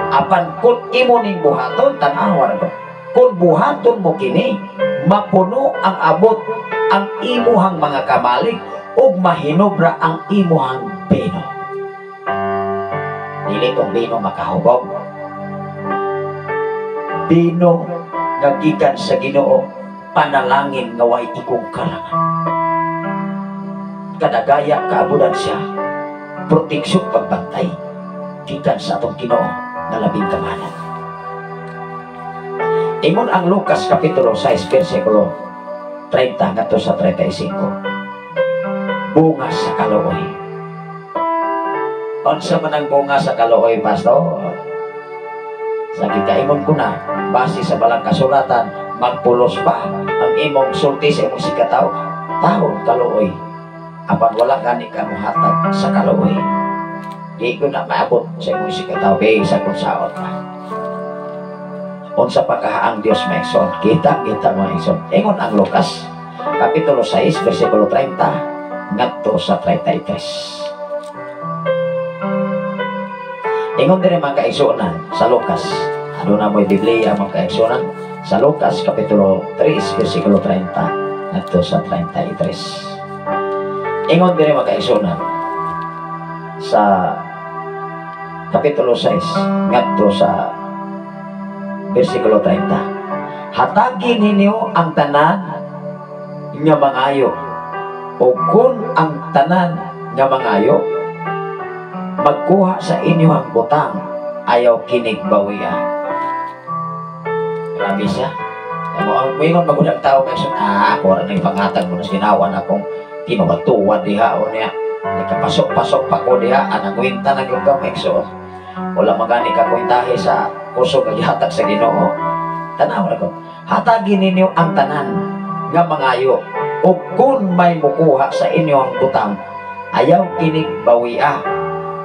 Apan kung imo ning buhaton, tan-awa ra. Kung buhaton mo kini, mapuno ang abot ang imuhang mga kamalig ug mahinobra ang imuhang bino. Dili tong bino makahubog. Bino nga gikan sa Ginoo, panalangin nga way ikong kalangan. Kadagaya kaabudan siya, proteksyon, pagbantay gikan sa atong Ginoo nga labing kamanan. Ingon ang Lucas Kapitulo 6 versikulo 30 ngadto sa 35. Bunga sa kaluoy. Unsa man ang bunga sa kaluoy, Pastor? Sa gikaingon ko na, base sa balang kasulatan, magpulos pa ang imong sulti sa imong sikataw, taon kaluoy. Apan wala gani ka mohatag sa kaluoy. Di ko na maabot sa imong sikataw, sa kung saot pa. Unsa pa kaha ang Dios, mga igsoon? Kita, kita, mga igsoon. Ingon ang Lucas, Kapitulo 6, versikulo 30, ngadto sa 33. Ingon diri, mga kaigsuonan, sa Lucas. Ano na mo'y Biblia, mga kaigsuonan? Sa Lucas, Kapitulo 3, versikulo 30, ngadto sa 33. Ingon diri, mga kaigsuonan, sa Kapitulo 6, ngadto sa versikulo 30. Hatagi ninyo ang tanan nga mangayo. O kung ang tanan nga mangayo, magkuha sa inyo ang butang, ayaw kinig bawiya. Grabe siya. Mo moingon magudang tao kay ah, ako ra nang pangatag mo na ginawan akong tinuwatuwa diha o niya. Nikapasok-pasok pa ko diha, anang kwenta na gyud ka, mga. Wala magani ka kwentahe sa kusog nga gihatag sa Ginoo. Tanaw na ko. Hatagi ninyo ang tanan nga mangayo. O kung may mukuha sa inyo ang butang, ayaw kinig bawia.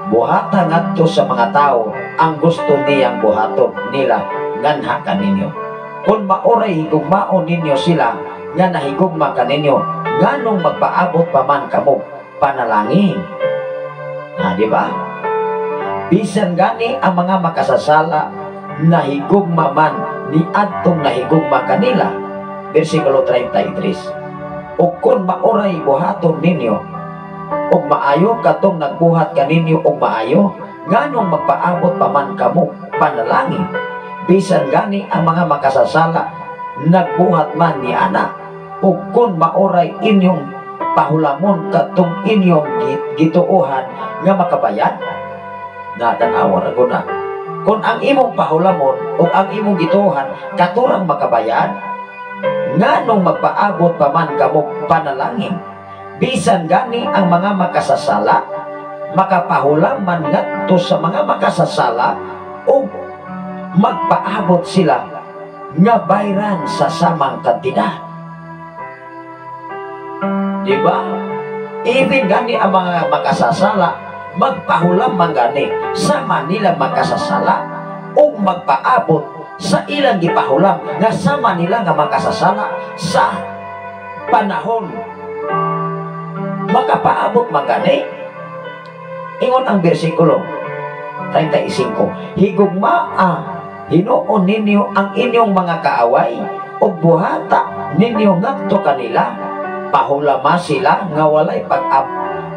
Buhata ngadto sa mga tao ang gusto niyang buhaton nila nganha kaninyo. Kung maoray higugmaon ninyo sila nga nahigugma kaninyo, nganong magpaabot pa man kamo panalangin? Ah, di ba? Bisan gani ang mga makasasala nahigugma man ni adtong nahigugma kanila. Versikulo 33. O kung maoray buhaton ninyo og maayo katong nagbuhat kaninyo og maayo, nganong magpaabot pa man kamo panalangin? Bisan gani ang mga makasasala nagbuhat man ni ana. Ug kung maoray inyong pahulamon katong inyong gituohan nga makabayad, na tan-awa ra ko na. Kung ang imong pahulamon o ang imong gituohan katurang makabayad, nganong magpaabot pa man kamo panalangin? Bisan gani ang mga makasasala makapahulam man ngadto sa mga makasasala o magpaabot sila nga bayran sa samang kantidad. Di ba? Even gani ang mga makasasala magpahulam man gani sama nila makasasala o magpaabot sa ilang gipahulam nga sama nila nga makasasala sa panahon, makapaabot man gani. Ingon ang bersikulo 35, higugmaa hinuon ninyo ang inyong mga kaaway ug buhata ninyo ngadto kanila. Pahulama sila nga walay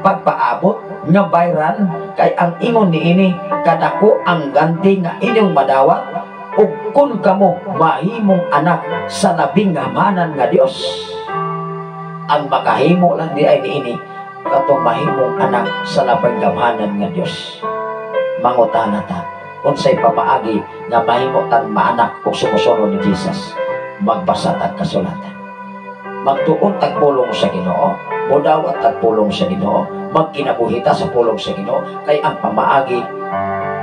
pagpaabot nga bayran, kay ang ingon niini kadako ang ganti nga inyong madawat ug kun kamo mahimong anak sa labing gamanan nga Dios. Ang makahimo lang di ay niini katong mahimong anak sa labing gamhanan nga Dios. Mangutana ta, unsay pamaagi nga mahimo tang maanak ug sumusunod ni Jesus? Magbasa tag kasulatan, magtuon tag pulong sa Ginoo, modawat tag pulong sa Ginoo, magkinabuhi ta sa pulong sa Ginoo, kay ang pamaagi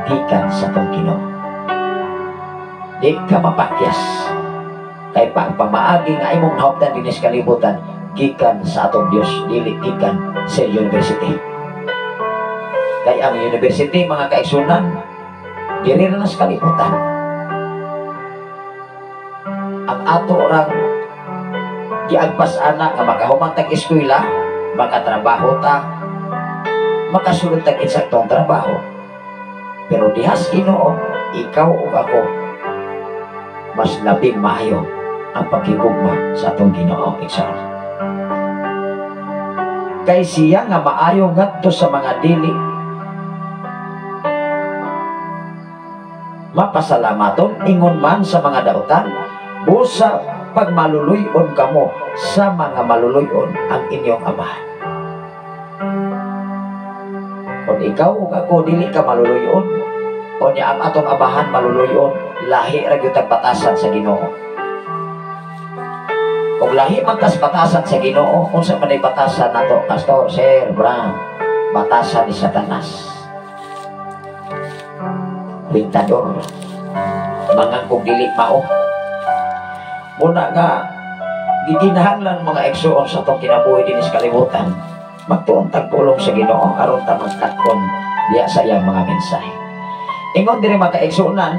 gikan sa tong Ginoo. Di ka mapakyas kay pa ang pamaagi nga imong nahuptan dinhi sa kalibutan gikan sa atong Dios, dili gikan sa university. Kay ang university, mga kaigsunan, Diri na sa kalibutan. Ang ato orang giagpas ana nga makahuman tag eskwela, makatrabaho ta, makasulod tag insaktong trabaho. Pero dihas Ginoo, ikaw ug ako mas labing maayo ang paghigugma sa atong Ginoo, igsoon. Kay siya nga maayo ngadto sa mga dili mapasalamaton, ingon man sa mga dautan, busa pagmaluluyon kamo sa mga maluluyon ang inyong amahan. Kung ikaw ug ako dili ka maluluyon, o niya ang atong amahan maluluyon, lahi ra gyud tag batasan sa Ginoo. Kung lahi man tas batasan sa Ginoo, unsa man ay batasan nato, Pastor, Sir, Bram? Batasan ni Satanas. Kwintador, mangangkog dili mao. Muna nga giginahanglan mga igsoon sa atong kinabuhi dinhi sa kalibutan, magtuon tag pulong sa Ginoo aron ta magkatkon diya sa iyang mga mensahe. Ingon diri mga kaigsuonan,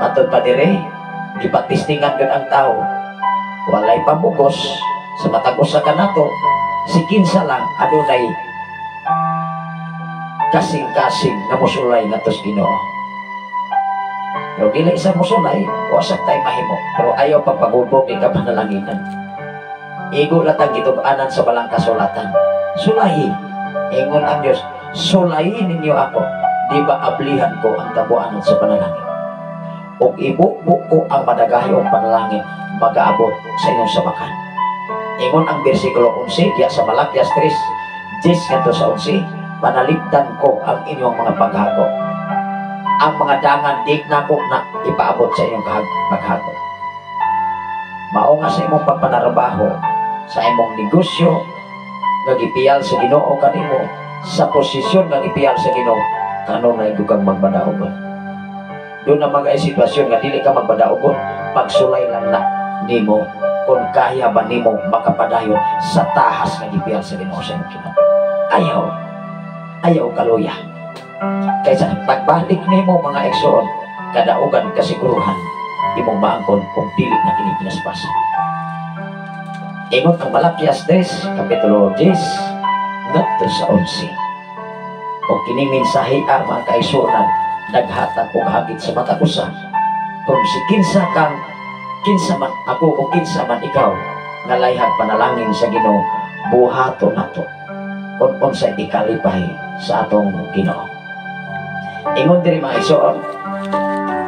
matod pa diri, gipatistingan gyud ang tao. Walay pamugos sa matag usa kanato, si kinsa lang adunay kasing-kasing nga mosulay ngadto sa Ginoo. Pero dili sa mosulay, wa sad tay mahimo. Pero ayaw pagpagubog di ka panalanginan. Igo latang gitug-anan sa balang kasulatan. Sulahi, ingon ang Dios, sulahi ninyo ako, di ba ablihan ko ang tabuanan sa panalangin. Og ibukbuk ko ang madagayong panalangin, magaabot sa inyong samakan. Ingon ang bersikulo 11, diya sa Malakias 3, 10 ngadto sa 11, panalipdan ko ang inyong mga paghago. Ang mga dangan di nako na ipaabot sa inyong paghago. Mao nga sa imong pagpanarabaho, sa imong negosyo, nga gipiyal sa Ginoo kanimo, sa posisyon nga gipiyal sa Ginoo, kanunay gyud kang magbadaogon. Doon na mga sitwasyon nga dili ka magbadaogon, pagsulay lang na nimo kung kaya ba nimo makapadayon sa tahas nga gipiyal sa Ginoo sa imong kinabuhi. Ayaw, ayaw kaluya. Kaysa pagbalik nimo mga igsoon, kadaugan kasiguruhan imong maangkon kung dili na kini pinaspasan. Ingon ang Malakias 3, Kapitulo 10, ngadto sa 11. O kining mensahe ang mga kaigsuonan, naghatag og hagit sa matag usa. Kung si kinsa kang, kinsa man ako o kinsa man ikaw, nga layhag panalangin sa Ginoo, buhaton nato kung unsa ikalipay sa atong Ginoo. Ingon diri mga igsoon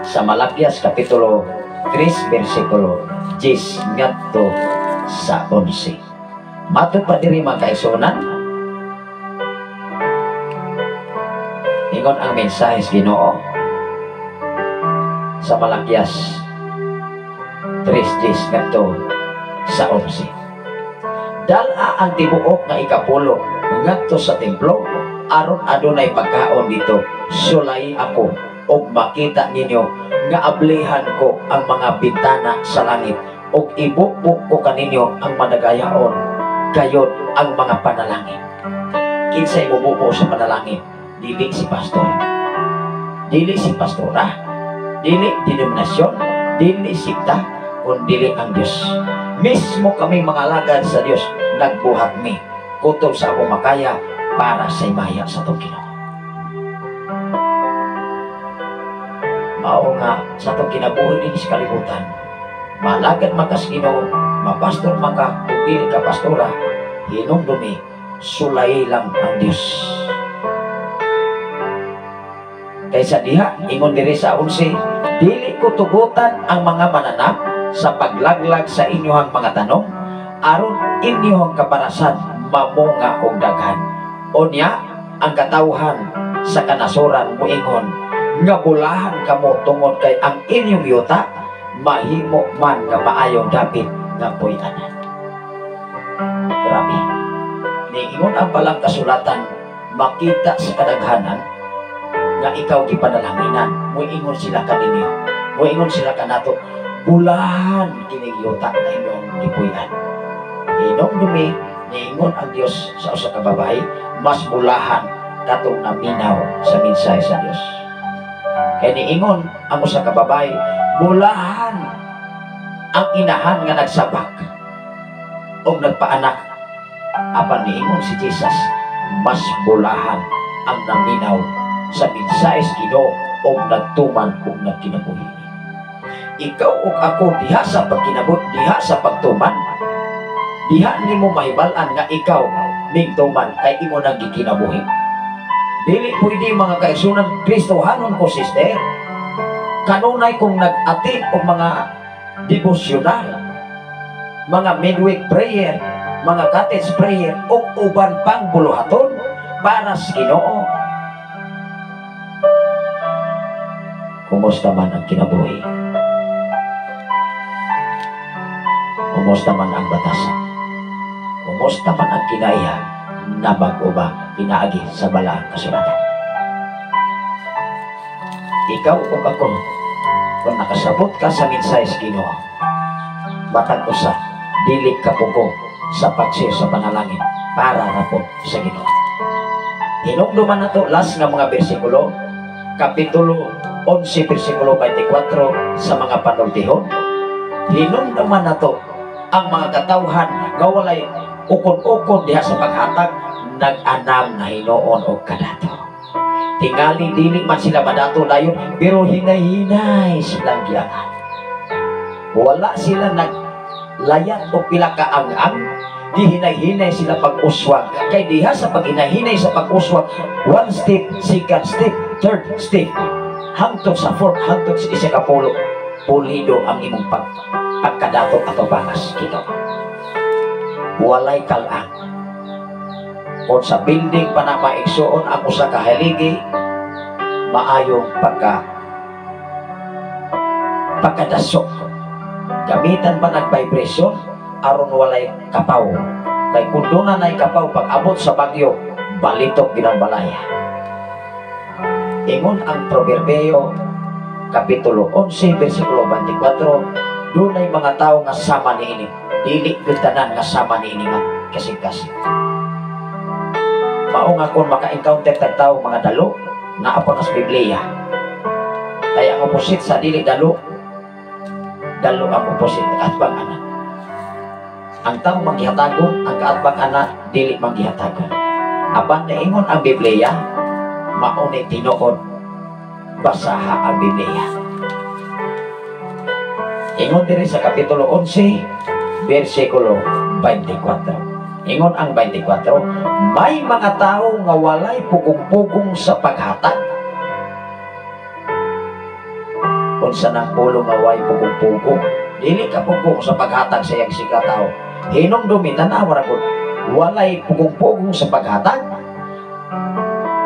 sa Malakias Kapitulo 3, bersikulo 10 ngadto sa 11. Matod pa diri mga kaigsuonan, ingon ang mensahe sa Ginoo sa Malakias 3:10 ngadto sa 11. Dala ang tibuok nga ikapulo ngadto sa templo aron adunay pagkaon dito. Sulay ako og makita ninyo nga ablihan ko ang mga bintana sa langit og ibukbuk ko kaninyo ang madagayaon gayod ang mga panalangin. Kinsay mububo sa panalangin? Dili si pastor, dili si pastora, dili denominasyon, dili sikta, kun dili ang Dios. Mismo kaming mga alagad sa Dios nagbuhat mi kutob sa akong makaya para sa himaya sa atong Ginoo. Mao nga sa atong kinabuhi dinhi sa kalibutan, malagad man ka sa Ginoo, mapastor man ka o dili ka pastora, hinumdumi sulay lang ang Dios. Kaysa diha, ingon diri sa 11, dili ko tugutan ang mga mananap sa paglaglag sa inyong mga tanong, aron inyong kaparasan mamunga og daghan. Unya, ang katawhan sa kanasuran moingon nga bulahan kamo tungod kay ang inyong yuta mahimo man nga maayong dapit nga puy-anan. Grabe. Niingon ang palang kasulatan, makita sa kadaghanan nga ikaw gipanalanginan. Moingon sila kaninyo, moingon sila kanato, bulahan kining yuta na inyong gipuy-an. Inom dumi, niingon ang Dios sa usa ka babae, mas bulahan Katong naminaw sa mensahe sa Dios. Kay niingon ang usa ka babae, bulahan ang inahan nga nagsabak o nagpaanak. Apan niingon si Jesus, mas bulahan ang naminaw sa mensahe sa Ginoo o nagtuman o nagkinabuhi. Ikaw ug ako diha sa pagkinabot, diha sa pagtuman, diha nimo mahibal-an nga ikaw migtuman kay imo nang gikinabuhi. Dili pwede, mga kaigsunan, Kristohanon ko, sister. Kanunay kong nag-attend og mga devotional, mga midweek prayer, mga cottage prayer, ug uban pang buluhaton para sa Ginoo. Kumusta man ang kinabuhi? Kumusta man ang batasan? Kumusta man ang kinaiya na bag-o ba pinaagi sa balaang kasulatan? Ikaw o ako, kung nakasabot ka sa mensahe sa Ginoo, matag usa, dili ka pugong sa pagsiyo sa panalangin para rapod sa Ginoo. Hinumduman nato last nga mga bersikulo, Kapitulo 11, bersikulo 24 sa mga panultihon. Hinumduman nato ang mga katawhan nga walay ukon-ukon diha sa paghatag, nag-anam na hinuon og kadato. Tingali dili man sila madato dayon, pero hinay-hinay silang giangan. Wala sila naglayat o pila ka ang-ang, gihinay-hinay sila pag-uswag. Kay diha sa paghinay-hinay sa pag-uswag, one step, second step, third step, hangtod sa fourth, hangtod sa isa ka pulo, pulido ang imong pagkadato ato bangas Ginoo. Walay kalang. Kung sa building pa na maigsuon ang usa ka haligi, maayong pagkadasok. Gamitan pa ng vibration aron walay kapaw. Kay kung doon na na'y kapaw, pag abot sa bagyo, balitok ginang balaya. Ingon ang Proverbio Kapitulo 11, versikulo 24, dunay mga tao nga sama niini, dili gyud tanan nga sama niini nga kasing-kasing. Mao nga kung maka-encounter tag tao mga dalo, naa pa sa Biblia. Kaya ang opposite sa dili dalo, dalo ang opposite, kaatbang ana. Ang tao manggihatagon, ang kaatbang ana dili manggihatagon. Apan naingon ang Biblia, mao ni tinuod, basaha ang Biblia. Ingon diri sa Kapitulo 11, versikulo 24. Ingon ang 24, may mga tao nga walay pugong-pugong sa paghatag. Unsa nang pulong nga walay pugong-pugong? Dili ka pugong sa paghatag sa iyang sikatao. Hinumdumi, tanawa ra gud, walay pugong-pugong sa paghatag,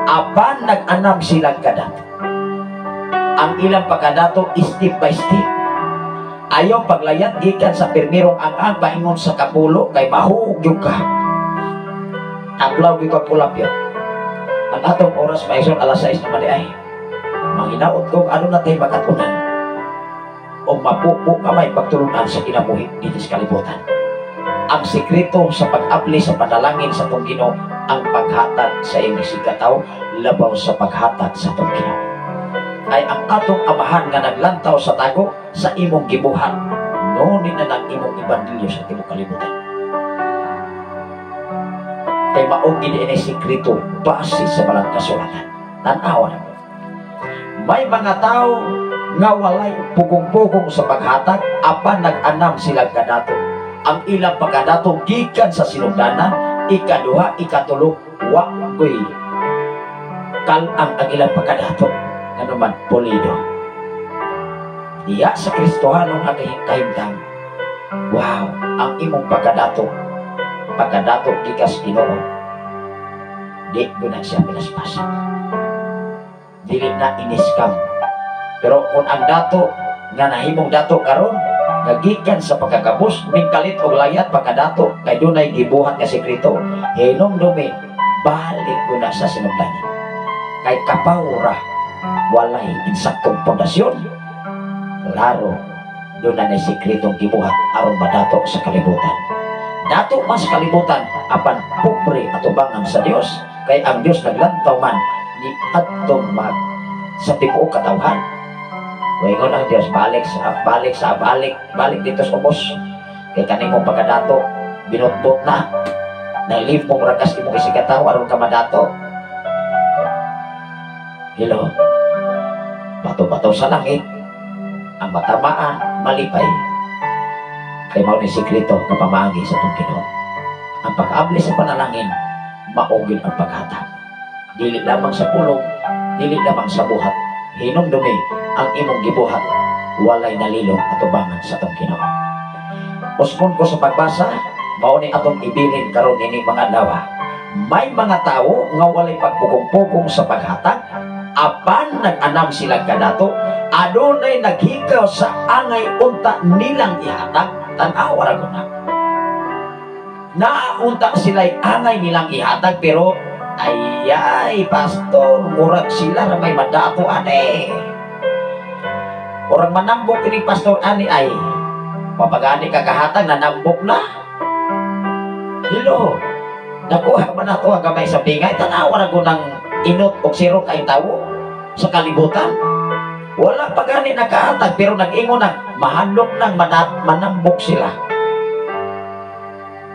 apan nag-anam silang kadato. Ang ilang pagkadato, step by step. Ayaw paglayat gikan sa pirmirong ang-ang paingon sa kapulo kay mahuog gyud ka. Taglaw gyud ka kulapyot. Ang atong oras maison alas 6 naman di ay. Manginaot kong ano na tayo makatunan o mapupo kamay pagtulunan sa kinabuhi dito sa kalibutan. Ang sekreto sa pag-apli sa panalangin sa tong Ginoo ang paghatag sa iyong isigkataw labaw sa paghatag sa tong Ginoo. Ay ang atong amahan nga naglantaw sa tago sa imong gibuhat, nuni na nang imong ebanghelyo sa tibuok kalibutan. Kay mao gid ini sekreto base sa balang kasulatan. Tan-awa na mo. May mga tao nga walay pugong-pugong sa paghatag, apan nag-anam silang kadato. Ang ilang pagkadato gikan sa sinugdanan, ikaduha, ikatulo, wa koy kal-ang ang ilang pagkadato. Ano man, pulido. Diya sa Kristohanong ang kahimtang. Wow, ang imong pagkadato, pagkadato gikas Ginoo, di ko na siya pinaspasan. Dili na iniskam. Pero kung ang dato nga nahimong dato karon, nga gikan sa pagkakabus, mingkalit og layat pagkadato, kay dunay gibuhat nga sekreto, hinumdumi, balik ko na sa sinugdanan. Kay kapawra, walay insaktong pundasyon, klaro, doon na may sekretong gibuhat aron madato sa kalibutan. Dato man sa kalibutan, apan pobre atubangan sa Dios, Kay ang Dios naglantaw man ni adtong mag sa tibuok katawhan. Moingon ang Dios, balik sa balik sa balik balik dito sa ubos. Kay kanimo pagkadato binutbot na. Nalib mo rakas imong isigataw aron ka madato. Hello. Bato-bato sa langit ang matamaan malipay. Kay mao ni sikreto nga pamaagi sa atong Ginoo. Ang pag-abli sa panalangin, mao gyud ang paghatag. Dili lamang sa pulong, dili lamang sa buhat. Hinumdumi ang imong gibuhat, walay nalilo atubangan sa atong Ginoo. Usbon ko sa pagbasa, mao ni atong ibilin karon ini mga adlaw. May mga tawo nga walay pagpugong-pugong sa paghatag, apan nag-anam sila kadato, adunay naghikaw sa angay unta nilang ihatag, tan-awa ra guna. Naunta sila'y angay nilang ihatag, pero ay ay, pastor, murag sila ra may madato ane. Orang manambok ini pastor ani ay mapagani ka kahatag nanambok na. Hello. Nakuha man nato ang gamay sa bingay, tanawa ra gunang inot og sirok ay tawo sa kalibutan. Wala pa gani nakahatag pero nag-ingon na mahandok nang manambok sila.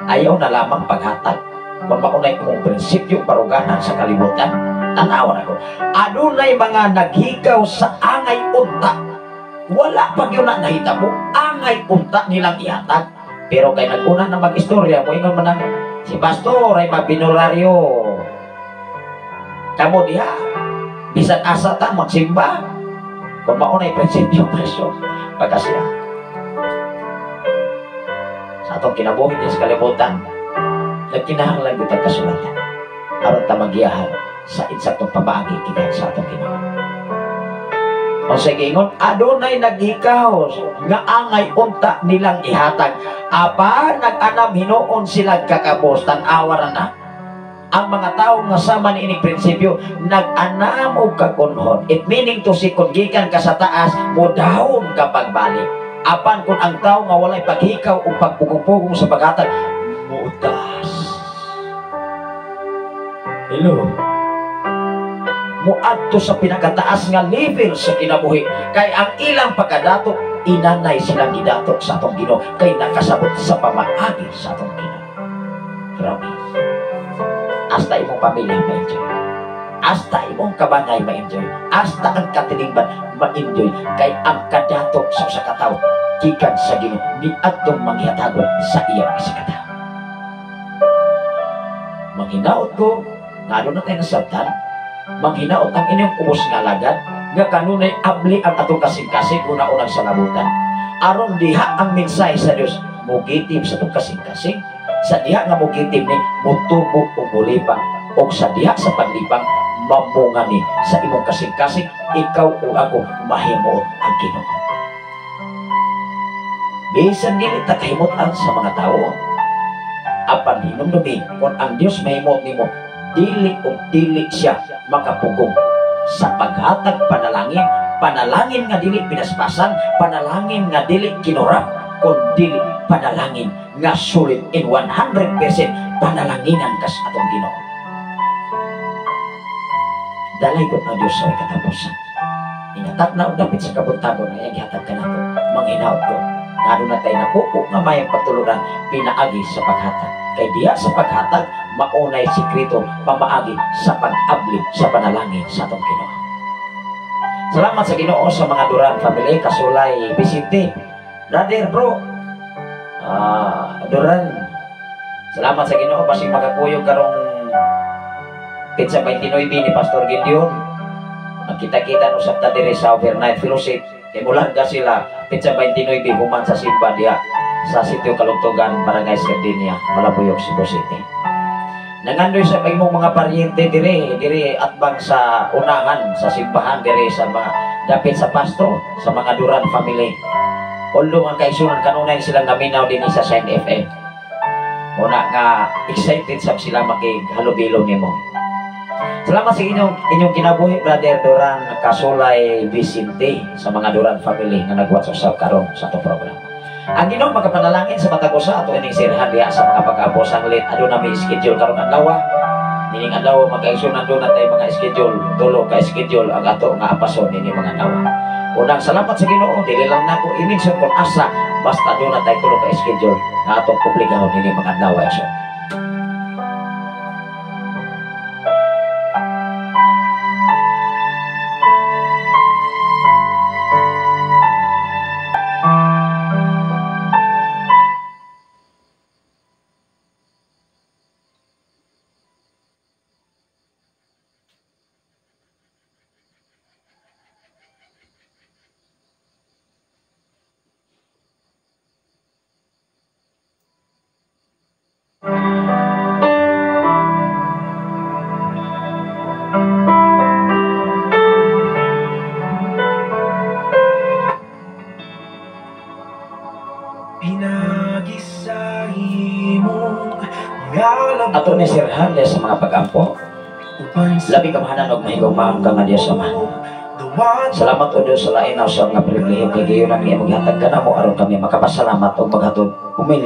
Ayaw na lamang paghatag. Kung maunay mong prinsipyo baruganan sa kalibutan, tanawa na ko. Adunay mga naghikaw sa angay unta. Wala pa gyud na nahitabo, angay unta nilang ihatag. Pero kay nag-una na mag-istorya, moingon man ang si pastor ay mabinularyo. Kamo diha, bisan asa ta magsimba. Kung maunay prinsipyo presyo, pagkasiya. Sa atong kinabuhi din sa kalibutan, nagkinahanglan gyud ang kasulatan aron ta magiyahan sa insaktong pamaagi gikan sa atong Ginoo. O sige ingon, adunay naghikaw nga angay unta nilang ihatag. Apan nag-anam hinuon sila kakabos, tan-awa ra na. Ang mga tao nga sama ni ining prinsipyo, nag-anam og kakunhon. It meaning to say, kung gikan ka sa taas, mo down ka pagbalik. Apan kung ang tao nga walay paghikaw o pagpugong-pugong sa paghatag, mutas. Hello? Muadto sa pinakataas nga level sa kinabuhi. Kay ang ilang pagkadato, inanay silang gidato sa atong Ginoo kay nakasabot sa pamaagi sa atong Ginoo. Grabe. Hasta imong pamilya ma-enjoy. Hasta imong kabanay ma-enjoy. Hasta ang katilingban ma-enjoy. Kay ang kadato sa usa ka tawo gikan sa Ginoo niadtong manghihatagon sa iyang isa ka tawo. Manghinaot ko, nga aduna tayo nasabtan, manghinaot ang inyong ubos nga alagad, nga kanunay abli ang atong kasing-kasing una-unang salabutan. Aron diha ang mensahe sa Dios mugitim sa atong kasing-kasing, sa diha nga mugitim ni mutubo o mulipang, o sa diha sa paglipang mamunga ni sa imong kasing-kasing, ikaw o ako mahimuot ang Ginoo. Bisan dili ta kahimutan sa mga tao, apan hinumdumi kung ang Dios mahimot nimo, dili o dili siya makapugong sa paghatag panalangin, panalangin nga dili pinaspasan, panalangin nga dili kinorap, kun dili panalangin nga sulit in 100% panalanginan kas atong Ginoo. Dalay ko ang Dios sa may katapusan. Inatap na og dapit sa kabuntagon nga iyang gihatag kanato, manghinaot ko nga aduna tay napuo nga mayang pagtulunan pinaagi sa paghatag. Kay diha sa paghatag maunay sikreto pamaagi sa pag-abli sa panalangin sa atong Ginoo. Salamat sa Ginoo sa mga Duran family, Kasulay Vicente, brother bro, Duran. Salamat sa Ginoo basig makakuyog karong petsa 29 ni Pastor Gideon. Magkita-kita no sa diri sa overnight fellowship. Kay mularga sila petsa 29 human sa simba diha sa sitio Kalugtugan, Barangay Sardinia, Malabuyok, Cebu City. Nangandoy sa imong mga paryente dire, dire atbang sa unahan sa simbahan dire sa mga dapit sa pasto sa mga Duran family. Although ang kaisunan kanunay silang naminaw dinhi sa Shine FM. Muna nga excited sab sila makighalubilo nimo. Salamat sa inyong kinabuhi, Brother Duran Kasulay Vicente, sa mga Duran family nga nagwatch usab karon sa atong programa. Ang Ginoo makapanalangin sa matag usa ato ining sirhan diha sa mga pag-apo sanglit. Aduna may schedule karon adlaw. Nining adlaw magkaigsunan doon natay mga schedule, tulo ka schedule ang ato nga apason nini mga adlaw. Unang salamat sa Ginoo, dili lang nako i-mention kung asa, basta doon natay tulo ka schedule nga atong publikahon nini mga adlaw igsoon. Ato ni Sir Harles sa mga pag-ampo, labi kamahanan og mahigugmaon ka nga Dios Ama. Salamat o Dios sa lain sa mga pribilehiyo kay gayunan nga imong gihatag kanamo aron kami makapasalamat og maghatod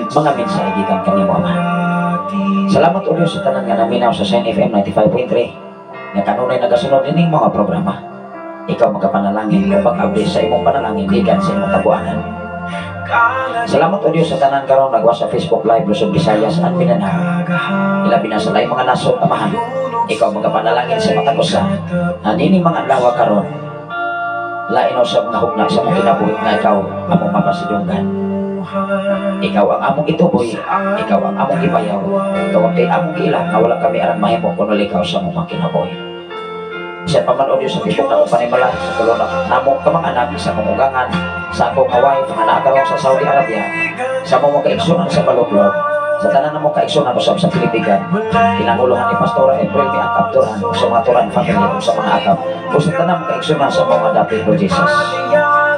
mga mensahe gikan kanimo Ama. Salamat o Dios sa tanan nga naminaw sa Shine FM 95.3 nga kanunay nagasunod nining mga programa. Ikaw magapanalangin o mag-abli sa imong panalangin gikan sa imong kabuangan. Salamat o Dios sa tanan karon nagwa sa Facebook Live Luzon, Visayas at Mindanao. Ilabi na sa laing mga nasod Amahan. Ikaw magapanalangin sa matag usa. Nining mga adlaw karon lain sa mga hugna sa mong kinabuhi nga ikaw among mapasidunggan. Ikaw ang among ituboy, ikaw ang among gibayaw, ikaw ang kay among giila nga wala kami aran mahimo kun wala ikaw sa among kinabuhi. Sa paman o Dios sa tibok na panimala sa tulo na namong kamang-anak sa akong ugangan, sa akong wife nga naa karon sa Saudi Arabia, sa among mga kaigsunan sa Balublog, sa tanan namong kaigsunan usab sa Pilipigan, pinanguluhan ni Pastora April mi Akap Turan, sa mga Turan family ug sa mga Akap, ug sa tanan mga kaigsunan sa mga dapit o Jesus.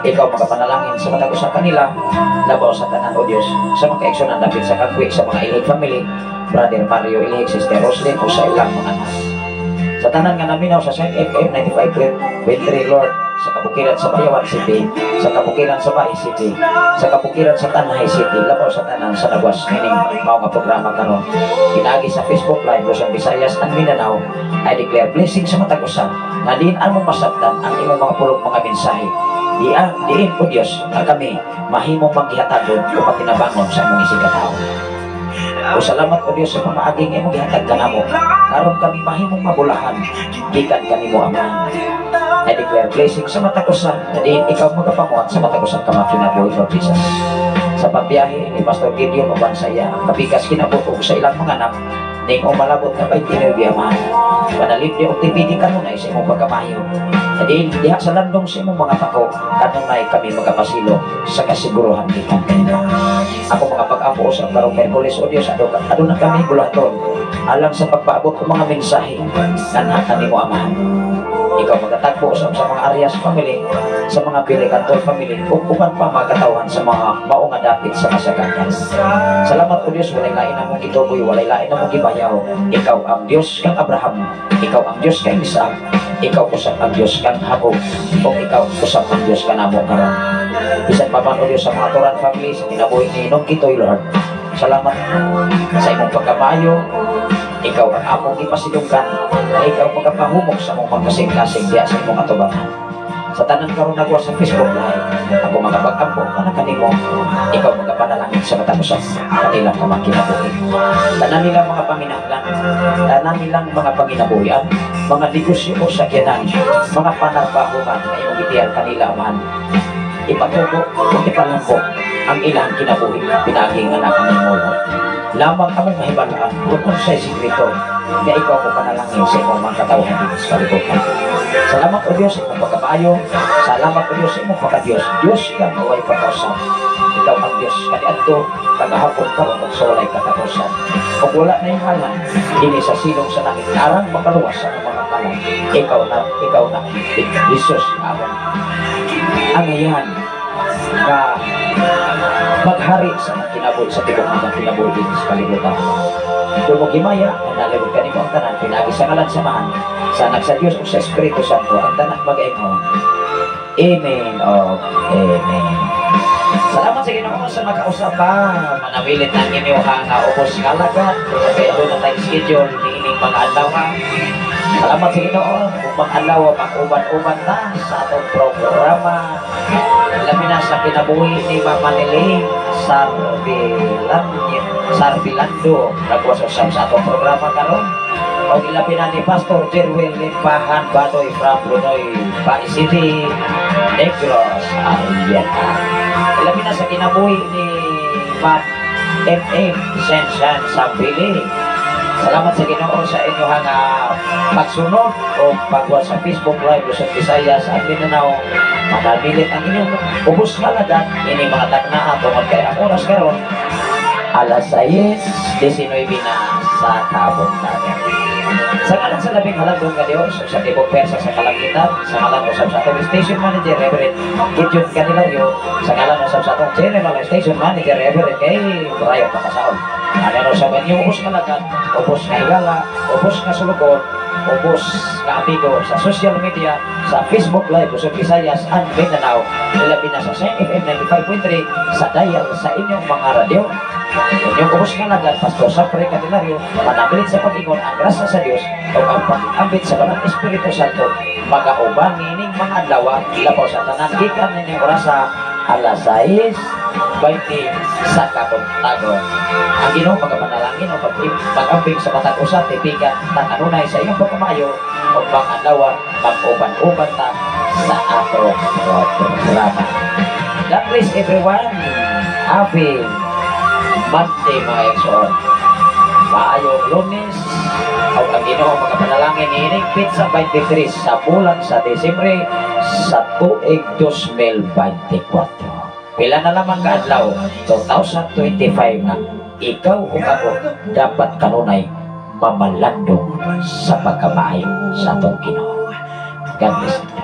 Ikaw magapanalangin sa matag usa kanila, labaw sa tanan o Dios, sa mga kaigsunan dapit sa Kagwi, sa mga Ilhig family, Brother Mario Ilhig, Sister Roslyn ug sa ilang mga anak. Sa tanan nga naminaw sa Shine FM 95.3 Lord, sa kabukiran sa Bayawan City, sa kabukiran sa Bae City, sa kabukiran sa Tanay City, labaw sa tanan sa nagwas nining mao nga programa karon. Pinaagi sa Facebook Live Luzon, Visayas and Mindanao, I declare blessing sa matag usa nga diin among masabtan ang imong mga pulong mga mensahe. Diin o Dios nga kami mahimong maghihatagon o patinabangon sa among isigkatawo. O salamat o Dios sa pamaaging imong gihatag kanamo. Karon kami mahimong mabulahan gikan kanimo Ama. I declare blessing sa matag usa nga diin ikaw magapamuhat sa matag usa ka mga kinabuhi, Lord Jesus. Sa pagbiyahe ni Pastor Gideon uban sa iya ang kapikas kinabuhi sa ilang mga anak ning umalabot nga 29 Ama. Panalipdi og tipigi kanunay sa imong pagkamayo. Diin diha sa landong sa imong mga pako kanunay kami magapasilo sa kasiguruhan gikan kanimo. Ako mga pag-ampo sa karong Miyerkules o Dios, aduna kami bulaton alang sa pagpaabot og mga mensahe kanha kanimo Ama. Ikaw magatagpo usab sa mga Arias family, sa mga Pilicantor family, ug uban pa mga katawhan sa mga mao nga dapit sa kasagaran. Salamat o Dios, walay lain among gituboy, walay lain among gibayaw. Ikaw ang Dios kang Abraham, ikaw ang Dios kang Isaac, ikaw usab ang Dios kang Jacob, ug ikaw usab ang Dios kanamo karon. Bisan pa man o Dios sa mga Turan family sa kinabuhi ni Nong Kitoy, Lord. Salamat sa imong pagkamayo. Ikaw ang among gipasidunggan, na ikaw magapahumok sa among magkasing-kasing diya sa imong atubangan. Sa tanan karon nagwa sa Facebook Live, ako mga pag-ampo kana kanimo, ikaw magapanalangin sa matag usa kanilang mga kinabuhi. Tanan nilang mga panginahanglan, tanan nilang mga panginabuhian, mga negosyo o sakyanan, mga panarbahuhan nga imong gitiyar kanila Amahan. Ipatubo o ipalambok ang ilang kinabuhi pinaagi nga na kanimo, Lord. Lamang among mahibalaan kung unsay sikreto nga ikaw mo panalangin sa imong mga katawhan dinhi sa kalibutan. Salamat o Dios sa imong pagkamaayo. Salamat o Dios sa imong pagka-Dios. Dios ka nga walay pagkausap. Ikaw ang Dios kaniadto kagahapon karon ug sa walay katapusan. Ug wala nay halan dinhi sa silong sa langit aron makaluwas sa among mga kalan. Ikaw na Jesus among angayan nga maghari sa mga kinabuhi sa tibok mga kinabuhi dinhi sa kalibutan. Dumog himaya, nalibot kanimo ang tanan, pinaagi sa ngalan sa Amahan, sa Anak sa Dios ug sa Espiritu Santo, ang tanan magaingon. Amen o Amen. Salamat sa Ginoo sa makausap pa. Manamilit ang inyong nga ubos nga alagad. Kaya doon na tayong schedule niining mga adlaw. Salamat sa Ginoo kung mga adlaw mag-uban-uban na sa atong programa. Labi na sa kinabuhi ni Mama Niling Sarbilando nagwas usab sa atong programa karon. O ilabi na ni Pastor Jerwin Limpahan Badoy from Brunoy, Bani City, Negros Oriental. Ilabi na sa kinabuhi ni Ma'am M.M. Sensan Sambili. Salamat sa Ginoo sa inyong pagsunod o pagwa sa Facebook Live Luzon, Visayas at Mindanao. Manamilit ang inyong ubos nga alagad ini mga taknaa tungod kay ang oras karon alas 6:19 na sa kabuntagan. Sa ngalan sa labing halagdong nga Diyos, sa tibok pwersa sa kalangitan, sa ngalan usab sa atong station manager, Reverend Gideon Candelario, sa ngalan usab sa atong general station manager, Reverend kay Brian Pakasaon. Ano sa inyong ubos nga alagad, ubos nga higala, ubos nga sulukon, ubos nga amigo sa social media, sa Facebook Live, Luzon, Visayas, and Mindanao, ilabi na sa FM 95.3 sa dial sa inyong mga radyo. Inyong ubos nga alagad, Pastor Sapre Candelario, manamilit sa pag-ingon ang grasya sa Dios o ang pag-ambit sa Banal Espiritu Santo, magauban nining mga adlaw, lapaw sa tanan gikan nining orasa alas 6:20 sa kabuntagon. Ang Ginoo magapanalangin o pag-ambing sa matag usa, tipigan ta kanunay sa iyong pagkamayo o mga adlaw mag-uban-uban ta sa atong programa. God bless everyone. Happy Monday, mga igsoon. Maayong Lunes. O ang Ginoo magapanalangin niining petsa 23 sa bulan sa Disyembre sa tuig 2024. Pila na lamang kaadlaw, 2025 na, ikaw ug ako dapat kanunay mamalandong sa pagkamaayo sa atong Ginoo. God bless.